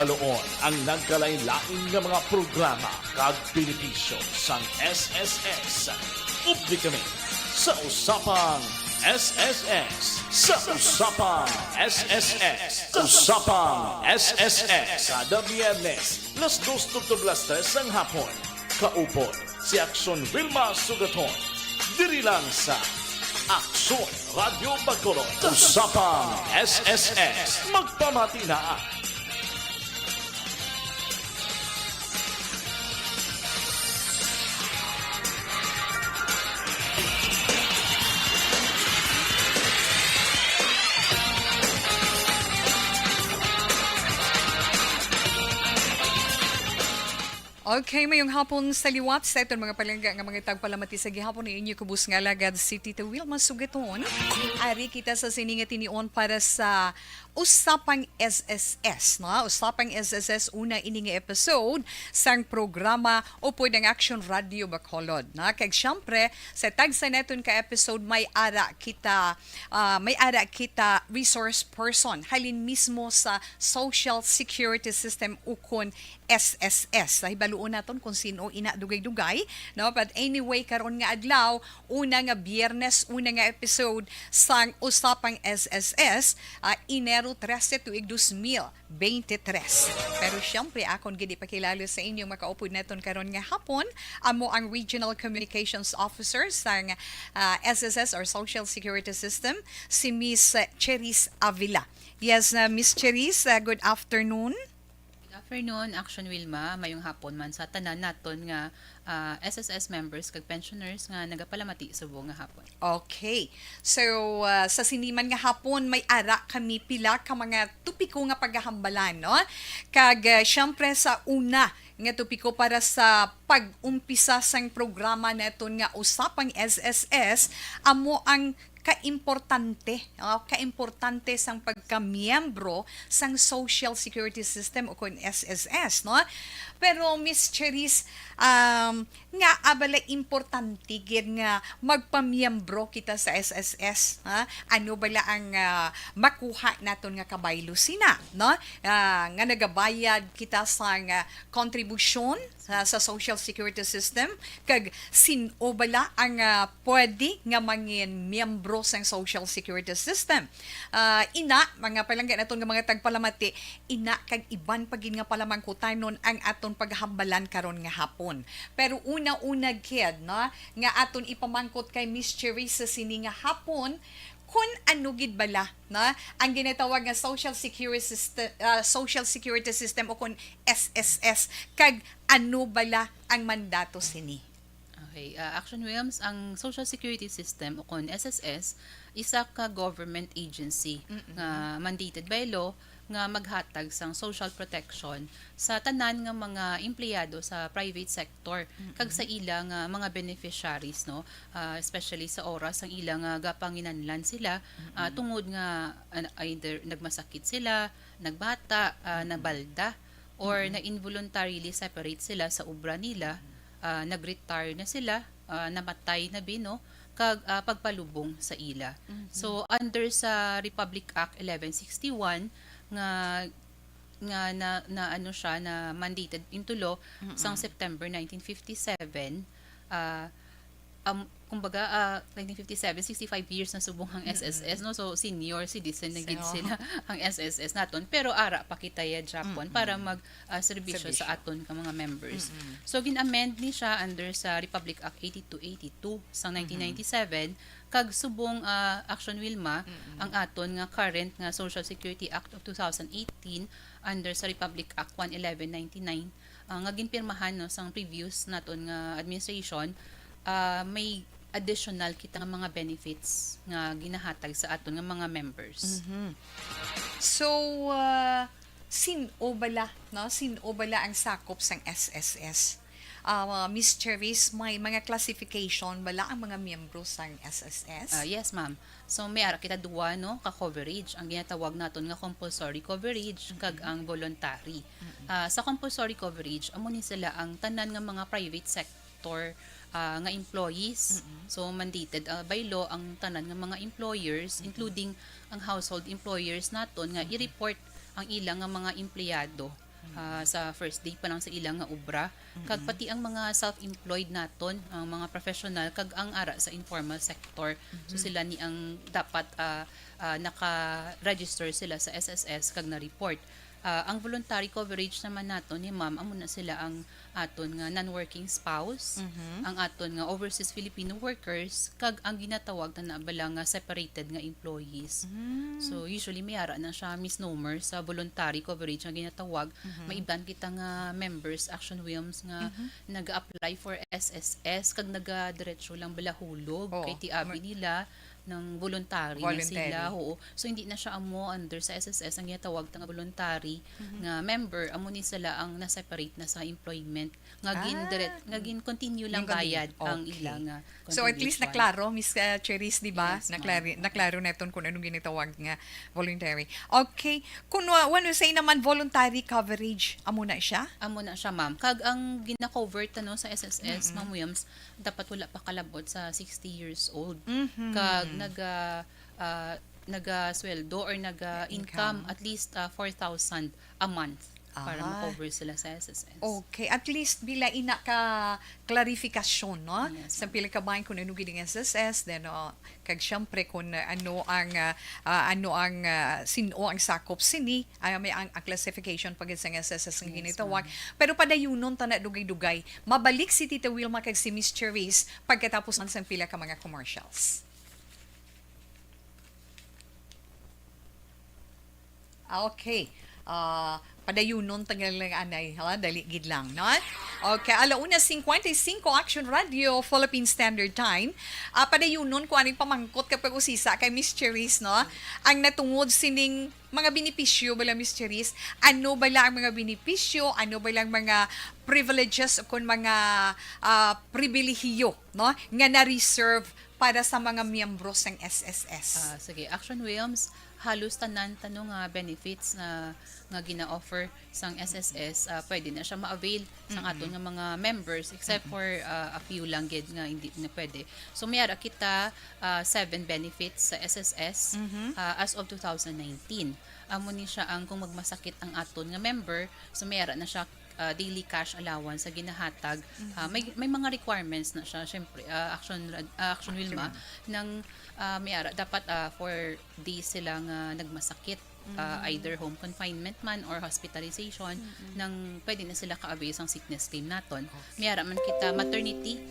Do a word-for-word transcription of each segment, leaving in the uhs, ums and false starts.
Kaluon ang nagkalain-lain nga mga programa kag benepisyo sang S S S. Updi kami sa Usapang S S S. Sa Usapang S S S. Usapang S S S. Kada Biyernes, las dos tubtob las tres sang hapon. Kaupod si Aksyon Wilma Sugaton. Diri lang sa Aksyon Radio Bacolod. Usapang S S S. Magpamati na. Okay, mayong hapon sa liwat sa aton mga palangga nga mga tagpalamati sa gihapon ni inyo kubos nga alagad si Tita Wilma Sugaton. Ari kita sa sini nga tinion para sa Usapang S S S, no? Usapang S S S, una ini nga episode sang programa Upod ang Action Radio Bacolod, no? Kag syempre, sa tagsa naton ka episode, may ara kita, ah, may ara kita resource person halin mismo sa Social Security System ukon S S S. Hibaluon naton kung sino ina dugay-dugay, no? But anyway, karon nga adlaw, una nga Biyernes, una nga episode sang Usapang S S S, ah, Enero trese tuig dos mil beintitres. Pero siyempre, akon gid ipakilala sa inyong makaupod naton karon nga hapon, amo ang Regional Communications Officer sang, ah, S S S or Social Security System, si Miss Cherise Avila. Yes, uh, Miss Cherise, uh, good afternoon. Good afternoon, Action Wilma. Mayong hapon man sa tanan naton nga, ah, S S S members kag pensioners nga nagapalamati subong nga hapon. Okay. So, uh, sa sini man nga hapon, may ara kami pila ka mga topiko nga paghahambalan, no? Kag, uh, syempre, sa una nga topiko para sa pag-umpisa sang programa naton nga Usapang S S S, amo ang kaimportante, no? Kaimportante sang pagkamiyembro sang Social Security System o kon S S S, no? Pero, Miss Cherise, um, nga abala importante gid nga magpamiyembro kita sa S S S, ha? Ano bala ang, ah, makuha naton nga kabaylo sina, no? Ah, nga nagabayad kita sang, ah, kontribusyon sa, sa Social Security System, kag sin-o bala ang, ah, pwede nga mangin miyembro sang Social Security System. Ah, ina, mga palangga naton nga mga tagpalamati, ina kag iban pa gid nga palamangkutanon ang aton paghambalan karon nga hapon. Pero una-una gid, no, nga aton ipamangkot kay Miss Cherise sa sini nga hapon, kun ano gid bala, no, ang ginatawag nga social security system, ah, social security system o kun S S S, kag ano bala ang mandato sini? Okay, ah, Action Wilms, ang Social Security System o kon S S S, isa ka government agency Mm-mm. nga mandated by law nga maghatag sang social protection sa tanan nga mga empleyado sa private sector kag sa Mm-mm. ila nga mga beneficiaries, no? Ah, especially sa oras ang ila nga gapanginanlan sila, ah, Mm-mm. tungod nga, ah, either nagmasakit sila, nagbata, ah, Mm-mm. nabalda, or Mm-mm. na-involuntarily separate sila sa obra nila, Mm-mm. ah, nag-retire na sila, ah, namatay na bino, kag, ah, pagpalubong sa ila. Mhm. So, under sa Republic Act eleven sixty-one nga, nga na, na ano siya, na mandated into law sang Mm-mm. September nineteen fifty-seven, ah, um, kumbaga, ah, nineteen fifty-seven, sixty-five years na subong ang Mm-mm. S S S, no? So, senior citizen na gid So, sila ang S S S naton. Pero ara pa kita ya Japon para Mm-mm. mag, ah, serbisyo sa Serbisyo. aton ka mga members. Mm-mm. So, gin-amend ni siya under sa Republic Act eighty-two eighty-two sang Mm-hmm. nineteen ninety-seven, kag subong, ah, Action Wilma, Mm-mm. ang aton nga current nga Social Security Act of two thousand eighteen under sa Republic Act one eleven ninety-nine, ah, nga ginpirmahan, no, sang previous naton nga administration, ah, may additional kita nga mga benefits nga ginahatag sa aton nga mga members. Mhm. So, ah, sin-o bala, no? Sin-o bala ang sakop sang S S S? Ah, Miss Cherise, may mga classification bala ang mga miyembro sang S S S? Ah, yes, ma'am. So, may ara kita duwa, no, ka coverage. Ang ginatawag naton nga compulsory coverage kag Mm-mm. ang voluntary. Mm-mm. Ah, sa compulsory coverage, amo ni sila ang tanan nga mga private sector, ah, nga employees. Mm-mm. So, mandated, ah, by law ang tanan nga mga employers, Mm-mm. including ang household employers naton, nga Mm-mm. i-report ang ila nga mga empleyado ah, sa first day pa lang sa ilang nga obra. Kag pati ang mga self-employed naton, ang mga professional, kag ang ara sa informal sector. So, sila ni ang dapat, ah, ah, naka-register sila sa S S S kag na-report. Ah, ang voluntary coverage naman naton ni ma'am, amo na sila ang aton nga non-working spouse, ang aton nga overseas Filipino workers, kag ang ginatawag na bala nga separated nga employees. So, usually, may ara na siya misnomer sa voluntary coverage nga ginatawag. May iban kita nga members, Action Wilms, nga nag-apply for S S S, kag naga-diretso lang bala hulog Oo. kay ti abi nila nang voluntary na Voluntary. sila. Oo. So, hindi na siya amo under sa S S S. Ang ginatawag ta nga voluntary nga member, amo ni sila ang na-separate na sa employment. Nga gin Ah. direct, nga gin continue lang Gin-continue. bayad ang Okay. ila nga So, at least contribution. naklaro, Miss, uh, Cherise, di ba? Yes, ma'am. Naklari-, naklaro naton kung anong ginatawag nga voluntary. Okay. Kung wa-, wano say naman voluntary coverage, amo na siya? Amo na siya, ma'am. Kag ang gina-cover ta, no, sa S S S, Mm-mm. Ma'am Wilms, dapat wala pa kalabot sa sixty years old. Mhm. Kag naga, ah, nagasweldo or naga-income Income. at least, ah, four thousand a month para Ah. ma-cover sila sa S S S. Okay, at least bila ina ka klarifikasyon, no? Yes, Sa ma'am. pila ka bahin kung ano gid ang S S S, then, oh, kag siyempre kung ano ang, ah, ah, ano ang, ah, sin-o ang sakop sini, ah, may ang, ang classification pa gid sa S S S ang Yes, ginatawag. ma'am. Pero padayunon ta na dugay-dugay. Mabalik si Tita Wilma kag si Miss Cherise pagkatapos man sang pila ka mga commercials. Ah, okay. Ah, padayunon ta nga lang, anay, ha? Dali gid lang, no? Okay, ala una cincuenta y cinco, Action Radio, Philippine Standard Time. Ah, padayunon ko aning pamangkot kag pag-usisa kay Miss Cherise, no? Ang natungod sining mga benepisyo bala, Miss Cherise? Ano bala ang mga benepisyo? Ano bala ang mga privileges o kung mga, ah, pribilehiyo, no? Nga na-reserve para sa mga miyembro sang S S S? Ah, sige, Action Wilms, halos tanan ta, no, nga benefits nga, nga gina-offer sang S S S, ah, pwede na siya ma-avail sang Mm-mm. aton nga mga members, except Mm-mm. for, ah, a few lang gid nga hindi na pwede. So, may ara kita, ah, seven benefits sa S S S, Mhm. ah, as of two thousand nineteen. Amo ni siya ang kung magmasakit ang aton nga member, so may ara na siya, ah, daily cash allowance sa ginahatag. Ah, Mhm. may, may mga requirements na siya, syempre, ah, Action Rad-, ah, Action Action Wilma, Wilma. nang, ah, may ara dapat, ah, four days sila nga nagmasakit, ah, Mm. either home confinement man or hospitalization, Mm-mm. nang pwede na sila ka-avail sang sickness claim naton. Okay. May ara man kita maternity,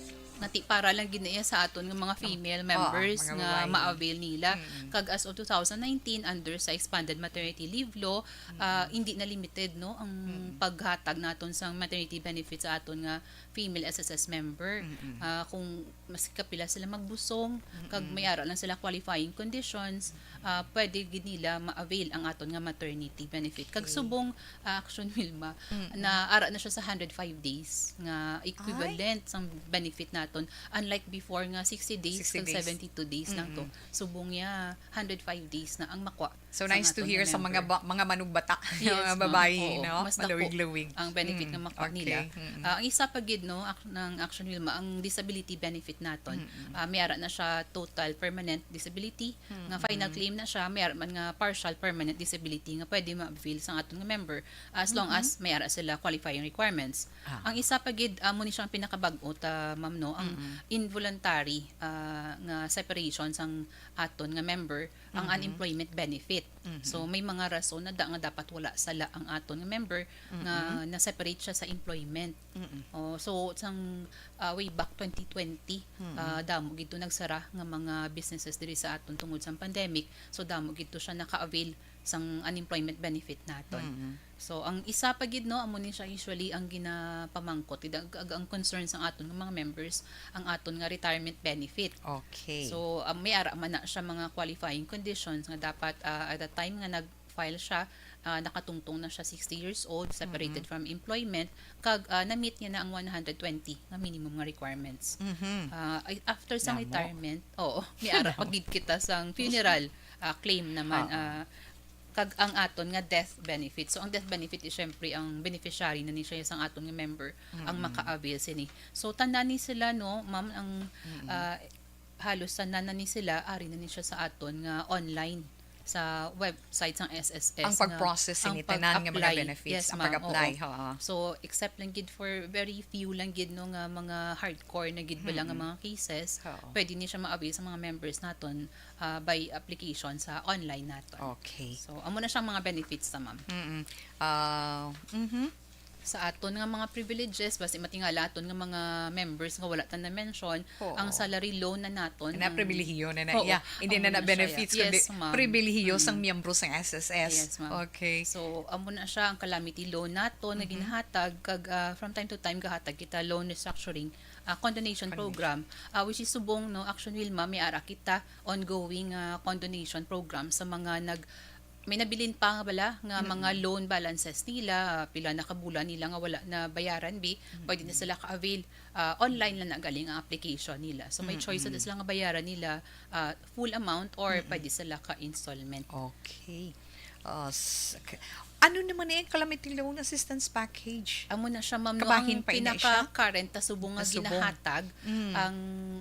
nga ti para lang gid na iya sa aton nga mga Ang, female oo, members mga nga babae. ma-avail nila. Mm-mm. Kag as of two thousand nineteen, under sa expanded maternity leave law, ah, Mm-mm. hindi na limited, no, ang Mm-mm. paghatag naton sang maternity benefit sa aton nga female S S S member. Mm-mm. Ah, kung maski kapila sila magbusong, kag Mm-mm. may ara lang sila qualifying conditions, ah, pwede gid nila ma-avail ang aton nga maternity benefit. Kag Okay. subong, ah, Action Wilma, Mm-mm. na ara na siya sa hundred five days nga equivalent Ay. sang benefit naton. Unlike before nga sixty days Sixty kag days. seventy-two days lang to. Mm-mm. Subong niya, hundred five days na ang makwa So, sa nice to aton hear nga sa mga member. ba-, mga manugbata, Yes, mga ma'am. babae, Oo, no? mas dako Malawig-lawig. ang benefit Mm, nga makuha okay. nila. Mm-mm. Ah, ang isa pa gid, no, ak-, ng Action Wilma, ang disability benefit naton. Mm-mm. Ah, may ara na siya total permanent disability, Mm-mm. nga final claim na siya, may ara man nga partial permanent disability nga pwede ma-avail sa aton nga member as long Mm-hmm. as may ara sila qualifying requirements. Ah. Ang isa pa gid, amo ni siya ang pinakabag-o ta, ma'am, no, ang Mm-mm. involuntary, ah, nga separation sang aton nga member, ang Mm-hmm. unemployment benefit. Mm-hmm. So, may mga rason na da-, nga dapat wala sala ang aton nga member nga Mm-hmm. na-separate siya sa employment. Mm-mm. Oh, so, sang, ah, way back twenty twenty, Mm-mm. ah, damo gid to nagsara nga mga businesses diri sa aton tungod sa pandemic. So, damo gid to siya naka-avail sang unemployment benefit naton. Mm-mm. So, ang isa pa gid, no, amo ni siya usually ang ginapamangkot. Ag-, ag-, ang concern sang aton nga mga members, ang aton nga retirement benefit. Okay. So, ah, may ara man na siya mga qualifying conditions nga dapat, ah, at the time nga nag-file siya, ah, nakatungtong na siya sixty years old, separated Mm-hmm. from employment, kag, ah, na-meet niya na ang one hundred twenty nga minimum nga requirements. Mm-hmm. Ah, ay, after sang Damo. retirement, oo, may ara pa Damo. gid kita sang funeral, ah, claim naman, Oo. ah, kag ang aton nga death benefit. So, ang death benefit is syempre ang beneficiary na ni siya sang aton nga member ang Mm-mm. maka-avail sini. So, tanan ni sila, no, ma'am, ang, Mm-mm. ah, halos tanan na ni sila, ari na ni siya sa aton nga online sa website sang S S S Ang nga pag-process ang ini tanan nga mga pag-apply. benefits, Yes, ang ma'am. pag-apply, Oo. oo. So, except lang gid for very few lang gid, no, nga mga hardcore na gid bala nga Mm-mm. mga cases, Oo. pwede ni siya ma-avail sa mga members naton, ah, by application sa online naton. Okay. So, amo na siyang mga benefits ta, ma'am. Mm-mm. Ah, mhm. Sa aton nga mga privileges, basi matingala aton nga mga members nga wala ta na-mention, Oo. ang salary loan na naton, Na ang pribilehiyo na na Oo, iya. Hindi amo na na na siya. Benefits, kundi Yes, ma'am. Pribilehiyo Mm. sang miyembro sang S S S. Yes, ma'am. Okay. So, amo na siya ang calamity loan naton na Mhm. ginahatag kag, ah, from time to time gahatag kita loan restructuring, ah, condonation Condonation. Program, ah, which is subong, no, Action Wilma, may ara kita ongoing, ah, condonation program sa mga nag may nabilin pa nga bala nga mga Mm-mm. loan balances nila, ah, pila na ka bulan nila nga wala na bayaran bi, pwede na Mm-mm. sila ka-avail, ah, online lang na galing ang application nila. So may choice na Mm-mm. sila nga bayaran nila, ah, full amount or Mm-mm. pwede sila ka installment. Okay. Ah, s- k- ano naman na yung calamity loan assistance package? Amo na siya, ma'am, no? Kabahin Ang pa ina siya? pinaka-current ta subong nga Kasubong. ginahatag, Mm. ang,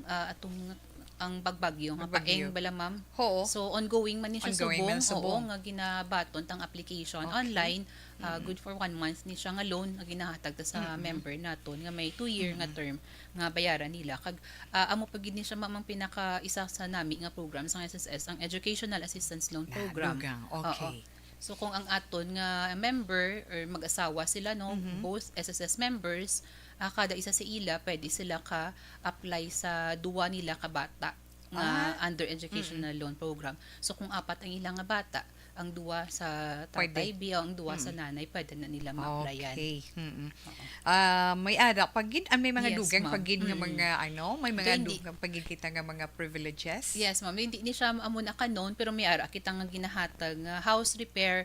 ah, atong ang bagbagyo nga Bagbagyo. Paeng bala, ma'am. Oo. So ongoing man ni siya Ongoing subong, man subong. Oo, nga ginabaton tang application Okay. online. Ah, Mm. Good for one month ni siya nga loan nga ginahatag ta sa Mm-mm. member naton nga may two year nga Mm-mm. term nga bayaran nila. Kag ah, amo pa gid ni siya, ma'am, ang pinaka isa sa nami nga program sang S S S, ang Educational Assistance Loan Na, Program. Dugang. Oo. Okay. So kung ang aton nga member or mag-asawa sila, no, Mhm. both S S S members, ah, kada isa sa ila pwede sila ka apply sa duwa nila ka bata nga Ah. under educational loan program. So kung apat ang ila nga bata, ang duwa sa Pwede. tatay bi o ang duwa sa Mm. nanay pwede na nila ma-applyan. Okay. Mm-mm. Ah, may ara pagid, ah, may mga Yes, dugang ma'am. pagid nga Mm-mm. mga ano, may mga Hindi, hindi. dugang pagid kita nga mga privileges. Yes, ma'am. Hindi ni siya amo na kanon, pero may ara kita nga ginahatag nga house repair,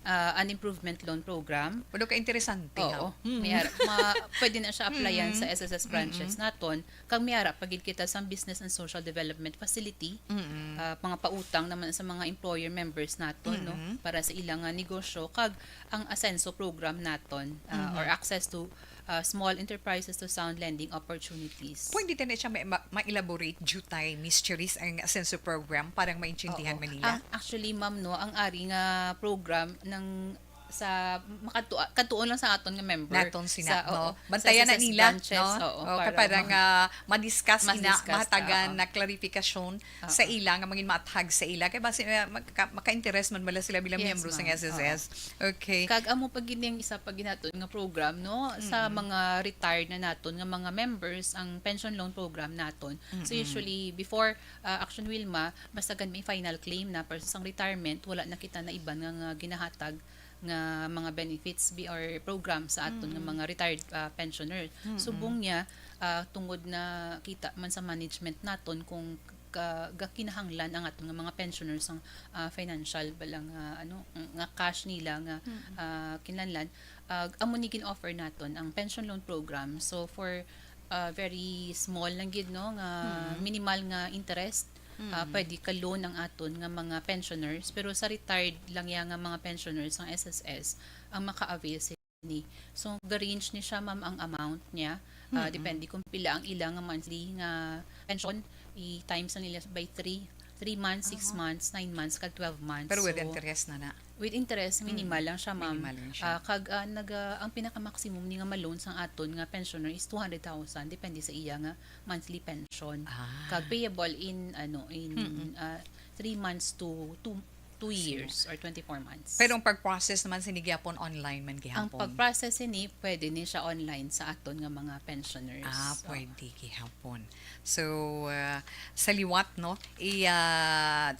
ah, and improvement loan program. Pero ka interesante ha. Oo. May ara, ma, pwede na siya applyan sa Mm-mm. S S S branches Mm-mm. naton. Kag may ara pagid kita sa Business and Social Development Facility. Mm-mm. Ah, mga pautang naman sa mga employer members naton, no, Mm-mm. para sa ilang nga negosyo, kag ang Asenso program naton, ah, or Mhm. access to, ah, small enterprises to sound lending opportunities. Pwede din siya ma- ma- ma-elaborate, Jutay, Miss Cherise, ang Asenso program para maintindihan Oo. man nila? Ang, actually, ma'am, no, ang ari nga program ng sa makadto-, kadtuon lang sa aton nga member. Naton sina, Sa, no? Oo, Bantayan sa na S S S nila, branches, no? Oo, O, para para ma- nga ma-discuss ina, Mas discuss, mahatagan oo. na clarification Oo. sa ila nga mangin maathag sa ila. Kay basi, eh, magka, maka-interest man bala sila bilang Yes, miyembro sa ma'am. S S S. Okay. Kag amo pa gid ang isa pa ginaton nga program, no, sa Mm-mm. mga retired na naton nga mga members, ang pension loan program naton. So Mm-mm. usually before, ah, Action Wilma, basta gan may final claim na para sa retirement, wala na kita na iban nga, nga ginahatag nga mga benefits bi or program sa aton nga Mm. mga retired, ah, pensioner. Mm-mm. Subong niya, ah, tungod na kita man sa management naton kung ka, gakinahanglan ang aton nga mga pensioners ang, ah, financial bala nga, ano, nga cash nila nga, Mm-mm. ah, kinahanglan, ah, amo ni gin-offer naton ang pension loan program. So for, ah, very small lang gid, no, nga Mm-mm. minimal nga interest, ah, Mm-mm. pwede ka loan ang aton nga mga pensioners, pero sa retired lang ya nga mga pensioners ang S S S ang maka-avail sini. So ga-range ni siya, ma'am, ang amount niya. Ah, Mm-mm. depende kung pila ang ila nga monthly nga pension, i-times na nila by three, three months, six Ah. months, nine months, kag twelve months. Pero with So, interest na na. With interest, minimal Mm. lang siya, ma'am. Minimal lang siya. Ah, kag, ah, naga, ang pinaka-maximum ni nga ma-loan sang aton nga pensioner is two hundred thousand, depende sa iya nga monthly pension. Ah. Kag payable in, ano, in, Mm-mm. ah, three months to two, two Sige. years or twenty-four months. Pero ang pag-process naman sini gihapon online man Ang gihapon. pag-process ini, pwede ni siya online sa aton nga mga pensioners. Ah, Oo. Pwede gihapon. So, ah, sa liwat, no, i, ah,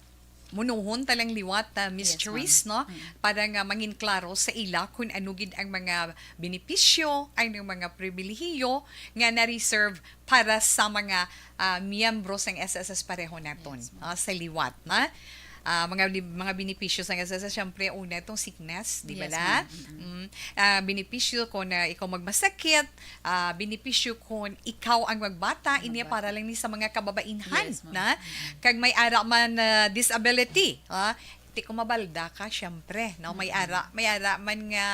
munuhon ta lang liwat, ah, Miss Yes, ma'am. Cherise, no, Mm. para nga mangin klaro sa ila kung ano gid ang mga benepisyo, ano ang mga pribilehiyo nga na-reserve para sa mga, ah, miyembro sang S S S pareho naton, Yes, ma'am. Ah, sa liwat na. Ah, mga li-, mga benepisyo sang S S S, syempre, una itong sickness, di ba Yes, la? ma'am. Mm-mm. Mm. Ah, benepisyo kung, ah, ikaw magmasakit, ah, benepisyo kung ikaw ang magbata, ini Magbata. Para lang ni sa mga kababainhan, Yes, ma'am. na? Kag may ara man, ah, disability, ah, ti ko mabalda ka, syempre, no? May Mm-mm. ara, may ara man nga,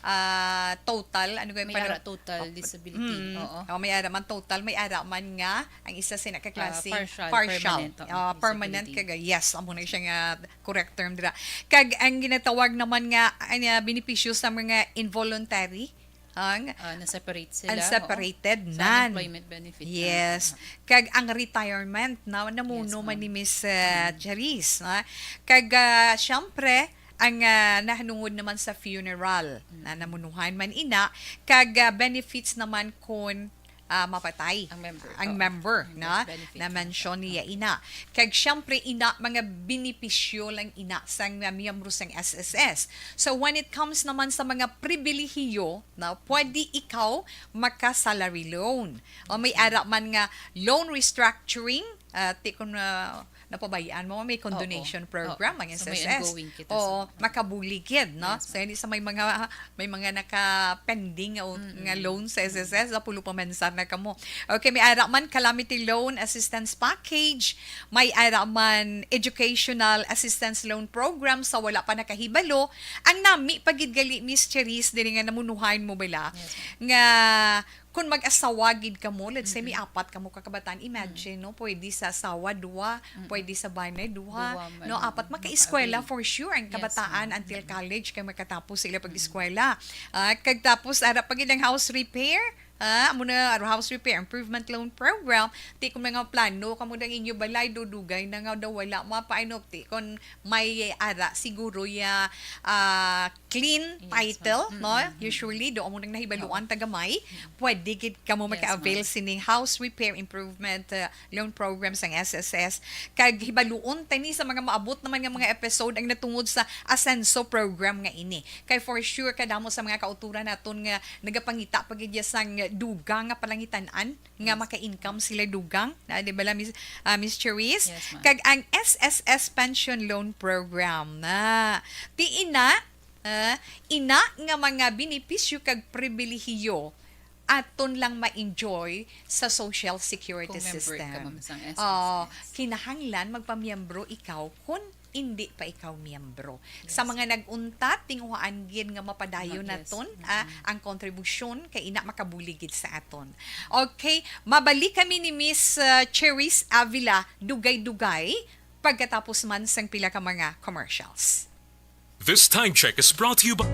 ah, total, ano gani May pala? ara total Oh, disability. mm. Oo. Oh, may ara man total, may ara man nga ang isa sina ka Ah, klase partial, partial. permanent, oo, Ah, permanent disability. Kag, yes, amo na siya nga correct term dira. Kag ang ginatawag naman nga, ah, benepisyo sa mga involuntary, ang Ah, na-separate sila, oo. unseparated, Sa none. unemployment benefit, ah, Yes. ah. Kag ang retirement na namuno Yes, man ma'am. ni Miss, ah, Charis, ha? Kag, ah, syempre, ang, ah, nahanungod naman sa funeral na Mm. namunuhan man ina, kag, ah, benefits naman kun, ah, mapatay Ang member, ang oo. member, Members na, benefit. na mention niya ina. Kag syempre, ina, mga benepisyo lang ina sang mga miyembro sang S S S. So, when it comes naman sa mga pribilehiyo, na pwede ikaw maka-salary loan. O may ara man nga loan restructuring, ah, ti kung, ah, napabayaan mo, may condonation Oo. program Oo. ang So, may S S S. ongoing kita sa Oo, mga makabulig gid, no? Yes, So, hindi sa may mga, may mga naka-pending o Mm-mm. nga loan sa S S S, napulo pa man sana kamo. Okay, may ara man calamity loan assistance package, may ara man educational assistance loan program sa wala pa nakahibalo. Ang nami pa gid gali, Miss Cherise, diri nga namunuhan mo bala, Yes, ma'am. nga kung mag-asawa gid kamo, let's say, may Mm-mm. apat kamo ka kabataan, imagine, Mm. no? Pwede sa asawa, duha, Mm-mm. pwede sa banay, duha, Duha man, no? oo. Apat, makaeskwela Maka-avail. for sure ang Yes, kabataan ma'am. until Mm-mm. college, kay makatapos sila Mm-mm. pag-eskwela. Ah, kag tapos, ara pa gid ang house repair, ah, amo na, house repair improvement loan program. Ti kung mga plano kamo dang inyo balay, dudugay na nga daw wala mapainop. Ti kung may ara, siguro ya, ah, clean Yes, title, ma'am. no? Mm-mm. Usually, do amo nang nahibaluan Oo. tagamay. Mm. Pwede gid kamo Yes, maka-avail ma'am. sining house repair improvement, uh, loan program sang S S S. Kag hibaluon tani sa mga maabot naman nga mga episode ang natungod sa Asenso program nga ini. Kay for sure, kadamo sa mga kauturan naton nga nagapangita pa gid ya sang dugang nga palangitan-an nga Mm. maka-income sila dugang. Na, di ba la, Miss, ah, Miss Cherise? Yes, ma'am. Kag ang S S S Pension Loan Program na. Ti ina, ah, ina nga mga benepisyo kag pribilehiyo aton lang ma-enjoy sa Social Security Kung member System. ka, ma'am, sang Oh, S S S. kinahanglan magpamiyembro ikaw kun indi pa ikaw miyembro. Sa Yes. mga nag-untat, tinguhaan gid nga mapadayon Mag-, yes. naton, ah, Mm-mm. ang kontribusyon kay ina makabulig gid sa aton. Okay, mabalik kami ni Miss, ah, Cherise Avila, dugay-dugay, pagkatapos man sang pila ka mga commercials. This time check is brought to you by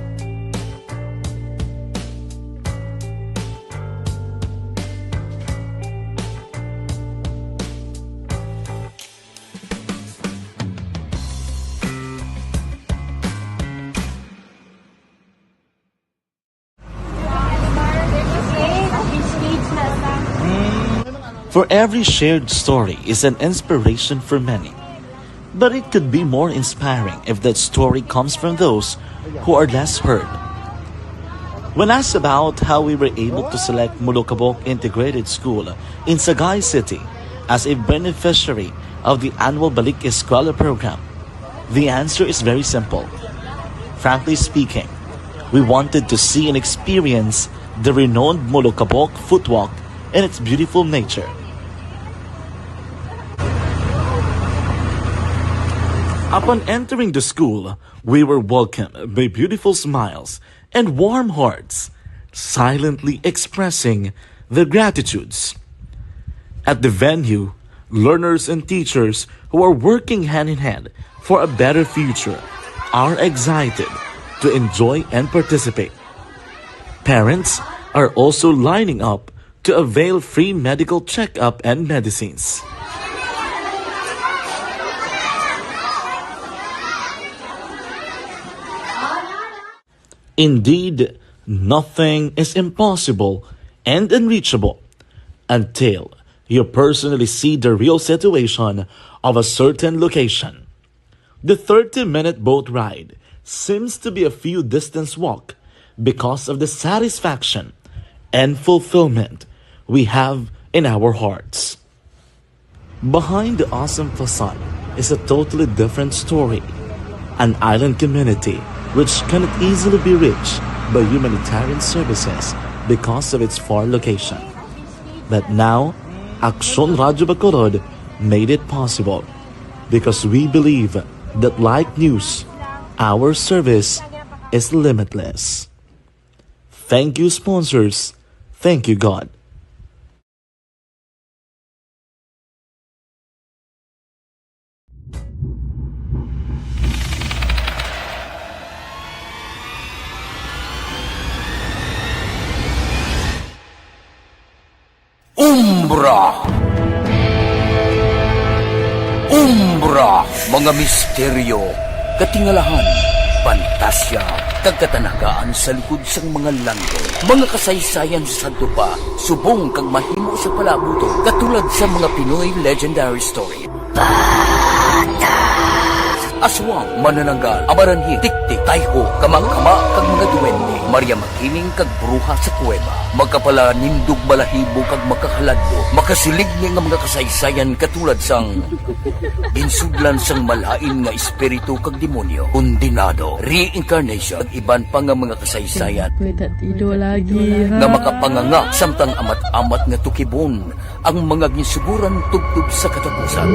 For every shared story is an inspiration for many. But it could be more inspiring if that story comes from those who are less heard. When asked about how we were able to select Molokabok Integrated School in Sagay City as a beneficiary of the annual Balik Eskwela program, the answer is very simple. Frankly speaking, we wanted to see and experience the renowned Molokabok Footwalk and its beautiful nature. Upon entering the school, we were welcomed by beautiful smiles and warm hearts, silently expressing their gratitudes. At the venue, learners and teachers who are working hand in hand for a better future are excited to enjoy and participate. Parents are also lining up to avail free medical checkup and medicines. Indeed, nothing is impossible and unreachable until you personally see the real situation of a certain location. The thirty-minute boat ride seems to be a few distance walk because of the satisfaction and fulfillment we have in our hearts. Behind the awesome facade is a totally different story, an island community which cannot easily be reached by humanitarian services because of its far location. But now, Aksyon Radyo Bacolod made it possible because we believe that like news, our service is limitless. Thank you, sponsors. Thank you, God. Umbra. Umbra, mga misteryo, katingalahan, pantasya, kag katanagaan sa likod sang mga landong. Mga kasaysayan sa sadto pa, subong kag mahimo sa palabuton, katulad sa mga Pinoy legendary story. Aswang, manananggal, amaranhig, tiktik, tayho, kama-kama, kag mga duwende, Maria Makiling, kag bruha sa kuweba. Makapalanindog balahibo kag makahaladlo, makasiling nga mga kasaysayan katulad sang ginsudlan sang malain nga espiritu kag demonyo, kondenado, reincarnation, kag iban pa nga mga kasaysayan. Kumitat ido lagi, ha? Nga makapanganga samtang amat-amat nga tukibon ang mga ginsuguran tubtob sa katapusan.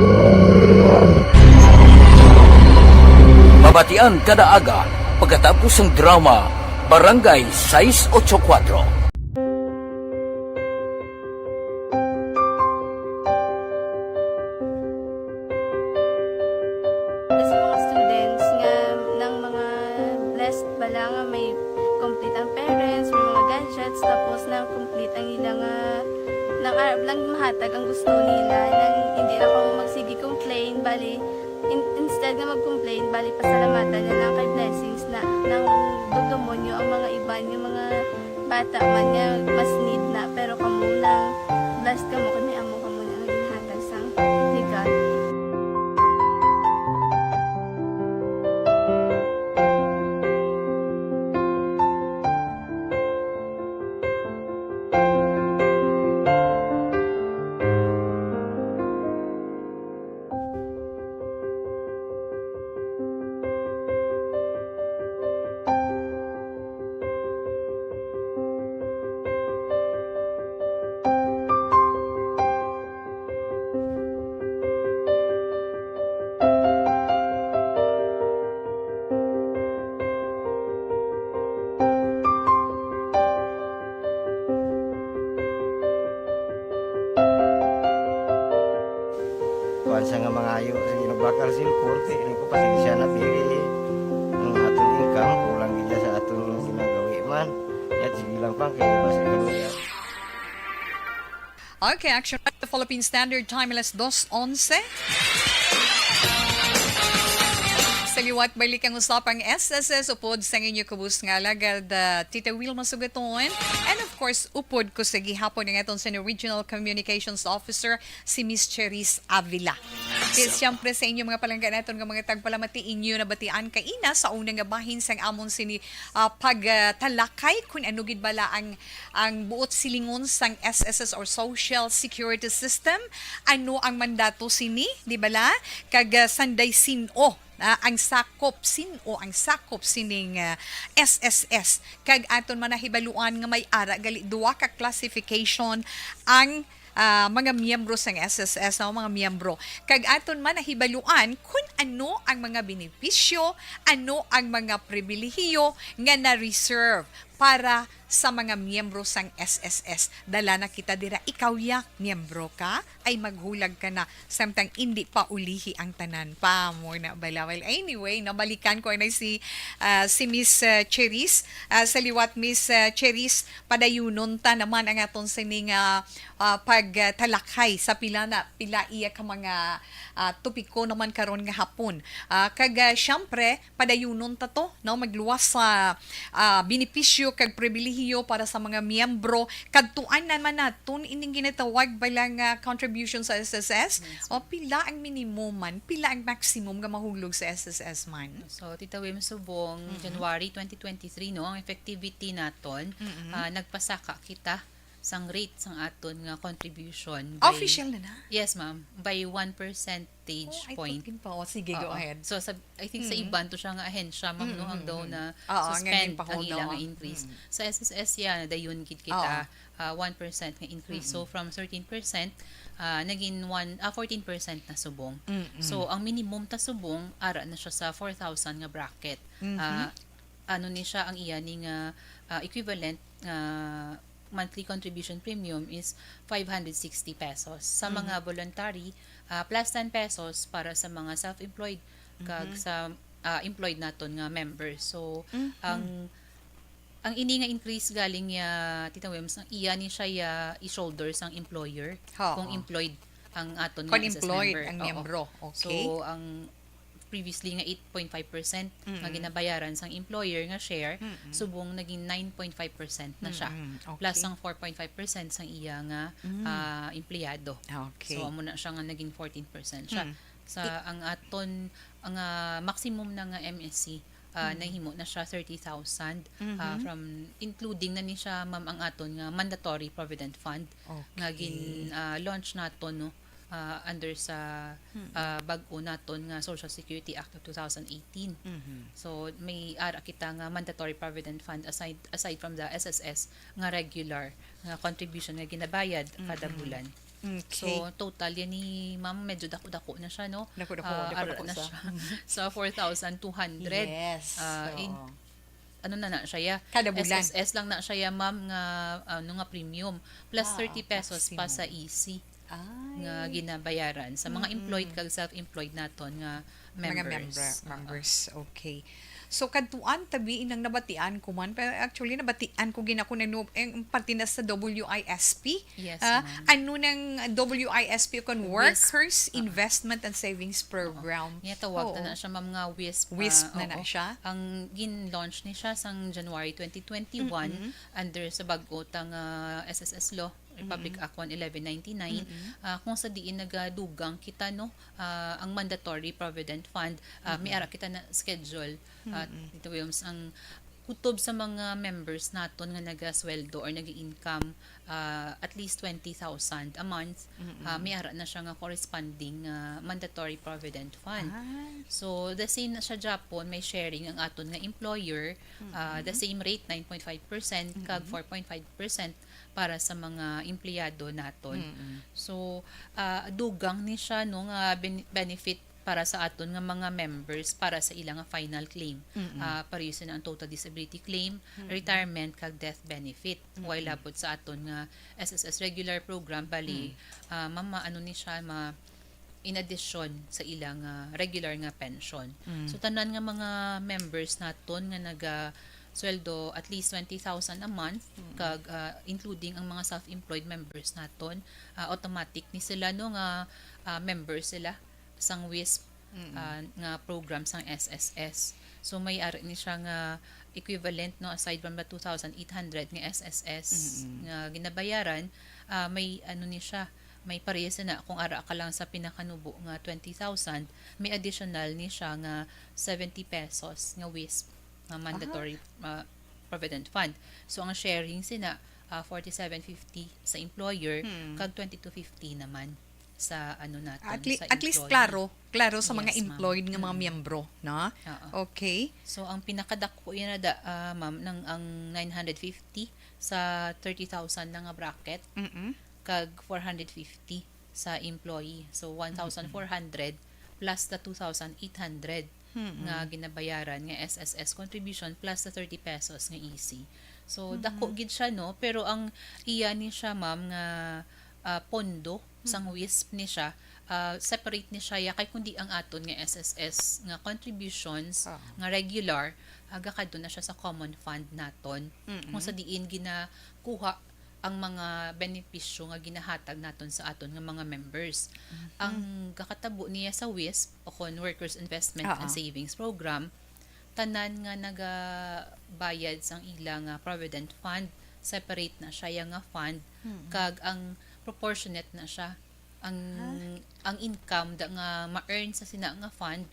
Mabatian kada aga pagkatapos sang drama Barangay sais ocho kuwatro. Sa mga students nga nang mga blessed bala nga may complete ang parents, may mga gadgets, tapos na complete ang ila nga nang arab lang mahatag ang gusto nila, nang hindi na kamo magsige complain, bali, in-, instead nga mag-complain, bali, pasalamatan na lang kay blessings na nang dugdumon nyo ang mga iban, yung mga bata man nga mas need na, pero kamo lang, blessed kamo kay may amo kamo na nga ginhatag sang ni God. Kuwan siya nga mangayo. Sige, nagbakal sin korte. Ano ko, pasensya na, pili. Ang aton income, kulang gid sa aton ginagawi man. Yat, sige lang, pang, kaya basta ikaw yan. Okay, Action Radio Philippine Standard Time, alas dos onse. Sa liwat, balik ang usapang S S S upod sang inyo kubos nga alagad, ah, Tita Wilma Sugaton. And of course, upod ko sa gihapon ang aton sa Regional Communications Officer, si Miss Cherise Avila. Kaya siyempre sa inyo mga palangga naton nga mga tagpalamati, inyo nabatian kaina sa una nga bahin sang amon sini, ah, pagtalakay kung ano gid bala ang, ang buot silingon sang S S S or Social Security System. Ano ang mandato sini, di bala? Kag, ah, sanday sin-o, ah, ang sakop, sin-o ang sakop sining, ah, S S S? Kag aton man nahibaluan nga may ara gali duwa ka classification ang, ah, mga miyembro sang S S S, no, mga miyembro. Kag aton man nahibaluan kun ano ang mga benepisyo, ano ang mga pribilehiyo nga na-reserve para sa mga miyembro sang S S S. Dala na kita dira. Ikaw ya, miyembro ka, ay maghulag ka na, samtang indi pa ulihi ang tanan pa. Mo na bala. Well, anyway, nabalikan ko na si, ah, si Miss, ah, Cherise. Ah, sa liwat, Miss, ah, Cherise, padayunon ta naman ang aton sining, ah, ah, pagtalakay sa pila na, pila iya ka mga, ah, topiko naman karon nga hapon. Ah, kag, ah, siyempre, padayunon ta to, no? Magluwas sa, ah, benepisyo kag pribilehiyo para sa mga miyembro. Kadtuan naman naton ining ginatawag bala nga contribution sa S S S. Yes, ma'am. O, pila ang minimum man? Pila ang maximum nga mahulog sa S S S man? So, Tita Wim, subong Mm-mm. January twenty twenty-three, no, ang effectivity naton, Mm-mm. ah, nagpasaka kita sang rate sang aton nga contribution by Official na na? Yes, ma'am. By one percentage Oh, I point. thought yun pa. Oh, sige, go Oo. ahead. So, sa, I think sa Mm. iban to siya nga ahensya, ma'am, no, ang daw Mm-mm. na Oo, ang suspend naging ang pahuno. ila nga increase. Mm. Sa S S S, yeah, dayon gid kita, Oo. ah, one percent nga increase. So, Mm-mm. from thirteen percent, ah, naging one, ah, fourteen percent na subong. Mm-mm. So, ang minimum ta subong, ara na siya sa four thousand nga bracket. Mm-hmm. Ah, ano ni siya, ang iya ni nga, ah, equivalent nga monthly contribution premium is five hundred sixty pesos. Sa mga voluntary, ah, plus ten pesos para sa mga self-employed kag sa, ah, employed naton nga members. So, ang ang ini nga increase galing ya Tita Wilms, ang iya ni siya ya i-shoulder sang employer. Oo. Kung employed ang aton nga Kung S S S employed member. ang Oo. miyembro. Okay. So, ang previously nga eight point five percent nga Mm-mm. ginabayaran sang employer nga share, Mm-mm. subong naging nine point five percent na siya. Mm-mm. Okay. Plus ang four point five percent sang iya nga, Mm. ah, empleyado. Okay. So, amo na siya nga naging fourteen percent siya. Mm. Sa ang aton, ang, ah, maximum na nga M S C, ah, Mm. nahimo na siya thirty thousand, ah, Mhm. from, including na ni siya, ma'am, ang aton nga mandatory provident fund nga Okay. gin, ah, launch naton, no, ah, under sa, Mm. ah, bag-o naton nga Social Security Act of two thousand eighteen. Mhm. So, may ara kita nga mandatory provident fund aside, aside from the S S S nga regular nga contribution nga ginabayad kada Mm-mm. bulan. Okay. So, total yan ni ma'am, medyo dako-dako na siya, no? Dako-dako, Ah, dako-dako ara na sa siya. Mhm. Sa four thousand two hundred. Yes. Ah, in-, Oo. ano na na siya, ya? Kada bulan. S S S lang na siya, ya, ma'am, nga, ano, nga premium. Plus Ah, thirty pesos pa maximum. sa E C Ay. nga ginabayaran sa mga Mm-mm. employed kag self-employed naton nga Mga members. member, Oo. members. Okay. So, kadtuan tabi inang nabatian ko man, pero actually, nabatian ko gina ko na no-, ang parte na sa W I S P. Yes, Ah, ma'am. ano nang W I S P kon WISP. Workers Oo. Investment and Savings Oo. Program? Niya tawag Oo. na na siya, ma'am, nga WISP. WISP Ah, na na oo. siya? Ang gin-launch ni siya sang January twenty twenty-one Mm-mm. under sa bag-o ta nga S S S law, Republic Mm-mm. Act one eleven ninety-nine, Mm-mm. ah, kung sa diin nagadugang kita, no, ah, ang mandatory provident fund, ah, may Mm-mm. ara kita na schedule, ah, Mm-mm. Tito Wilms, ang kutob sa mga members naton nga nagasweldo or nag-income, ah, at least twenty thousand a month, Mm-mm. ah, may ara na siya nga corresponding, ah, mandatory provident fund. Ah. So, the same na siya, Japon, may sharing ang aton nga employer, ah, the Mm-mm. same rate, nine point five percent kag Mm-mm. four point five percent para sa mga empleyado naton. Mm-mm. So, ah, dugang ni siya, no, nga ben-, benefit para sa aton nga mga members para sa ila nga final claim. Mm-mm. Ah, pareho sila ang total disability claim, Mm-mm. retirement, kag death benefit. While Mm-mm. labot sa aton nga S S S regular program, bali, Mm. ah, mama, ano ni siya, ma-, in addition sa ila nga regular nga pension. Mm. So, tanan nga mga members naton nga naga sweldo at least twenty thousand a month, Mm. kag, ah, including ang mga self-employed members naton, ah, automatic ni sila, no, nga, ah, member sila sang WISP, Mm. ah, nga program sang S S S. So, may ari ni siya nga equivalent, no, aside from the two thousand eight hundred nga S S S Mm-mm. nga ginabayaran, ah, may ano ni siya, may parehas na kung ara ka lang sa pinakanubo nga twenty thousand, may additional ni siya nga seventy pesos nga WISP nga mandatory, Aha. ah, provident fund. So, ang sharing sina, ah, forty-seven fifty sa employer, Hmm. kag twenty-two fifty naman sa, ano naton, At le-, sa at least employee. Klaro, klaro sa mga Yes, ma'am. employed nga mga Mm. miyembro, no? Oo. Okay. So, ang pinakadako yan na da, ah, ma'am, nang ang nine hundred fifty sa thirty thousand na nga bracket, Mm-mm. kag four hundred fifty sa employee. So, Mm-mm. one thousand four hundred plus the two thousand eight hundred Mm-mm. nga ginabayaran nga S S S contribution plus the thirty pesos nga E C. So, Mm-mm. dako gid siya, no? Pero ang iya ni siya, ma'am, nga, ah, pondo sang Mm-mm. WISP ni siya, ah, separate ni siya, ya, kay kundi ang aton nga S S S nga contributions Oo. nga regular, ah, gakadto na siya sa common fund naton. Mm-mm. Kung sa diin ginakuha ang mga benepisyo nga ginahatag naton sa aton nga mga members. Mhm. Ang gakatabo niya sa WISP o kon Workers Investment Oo. and Savings Program, tanan nga nagabayad sang ila nga provident fund, separate na siya ya nga fund, Mm. kag ang proportionate na siya. Ang, Ah. ang income da nga ma-earn sa sina nga fund,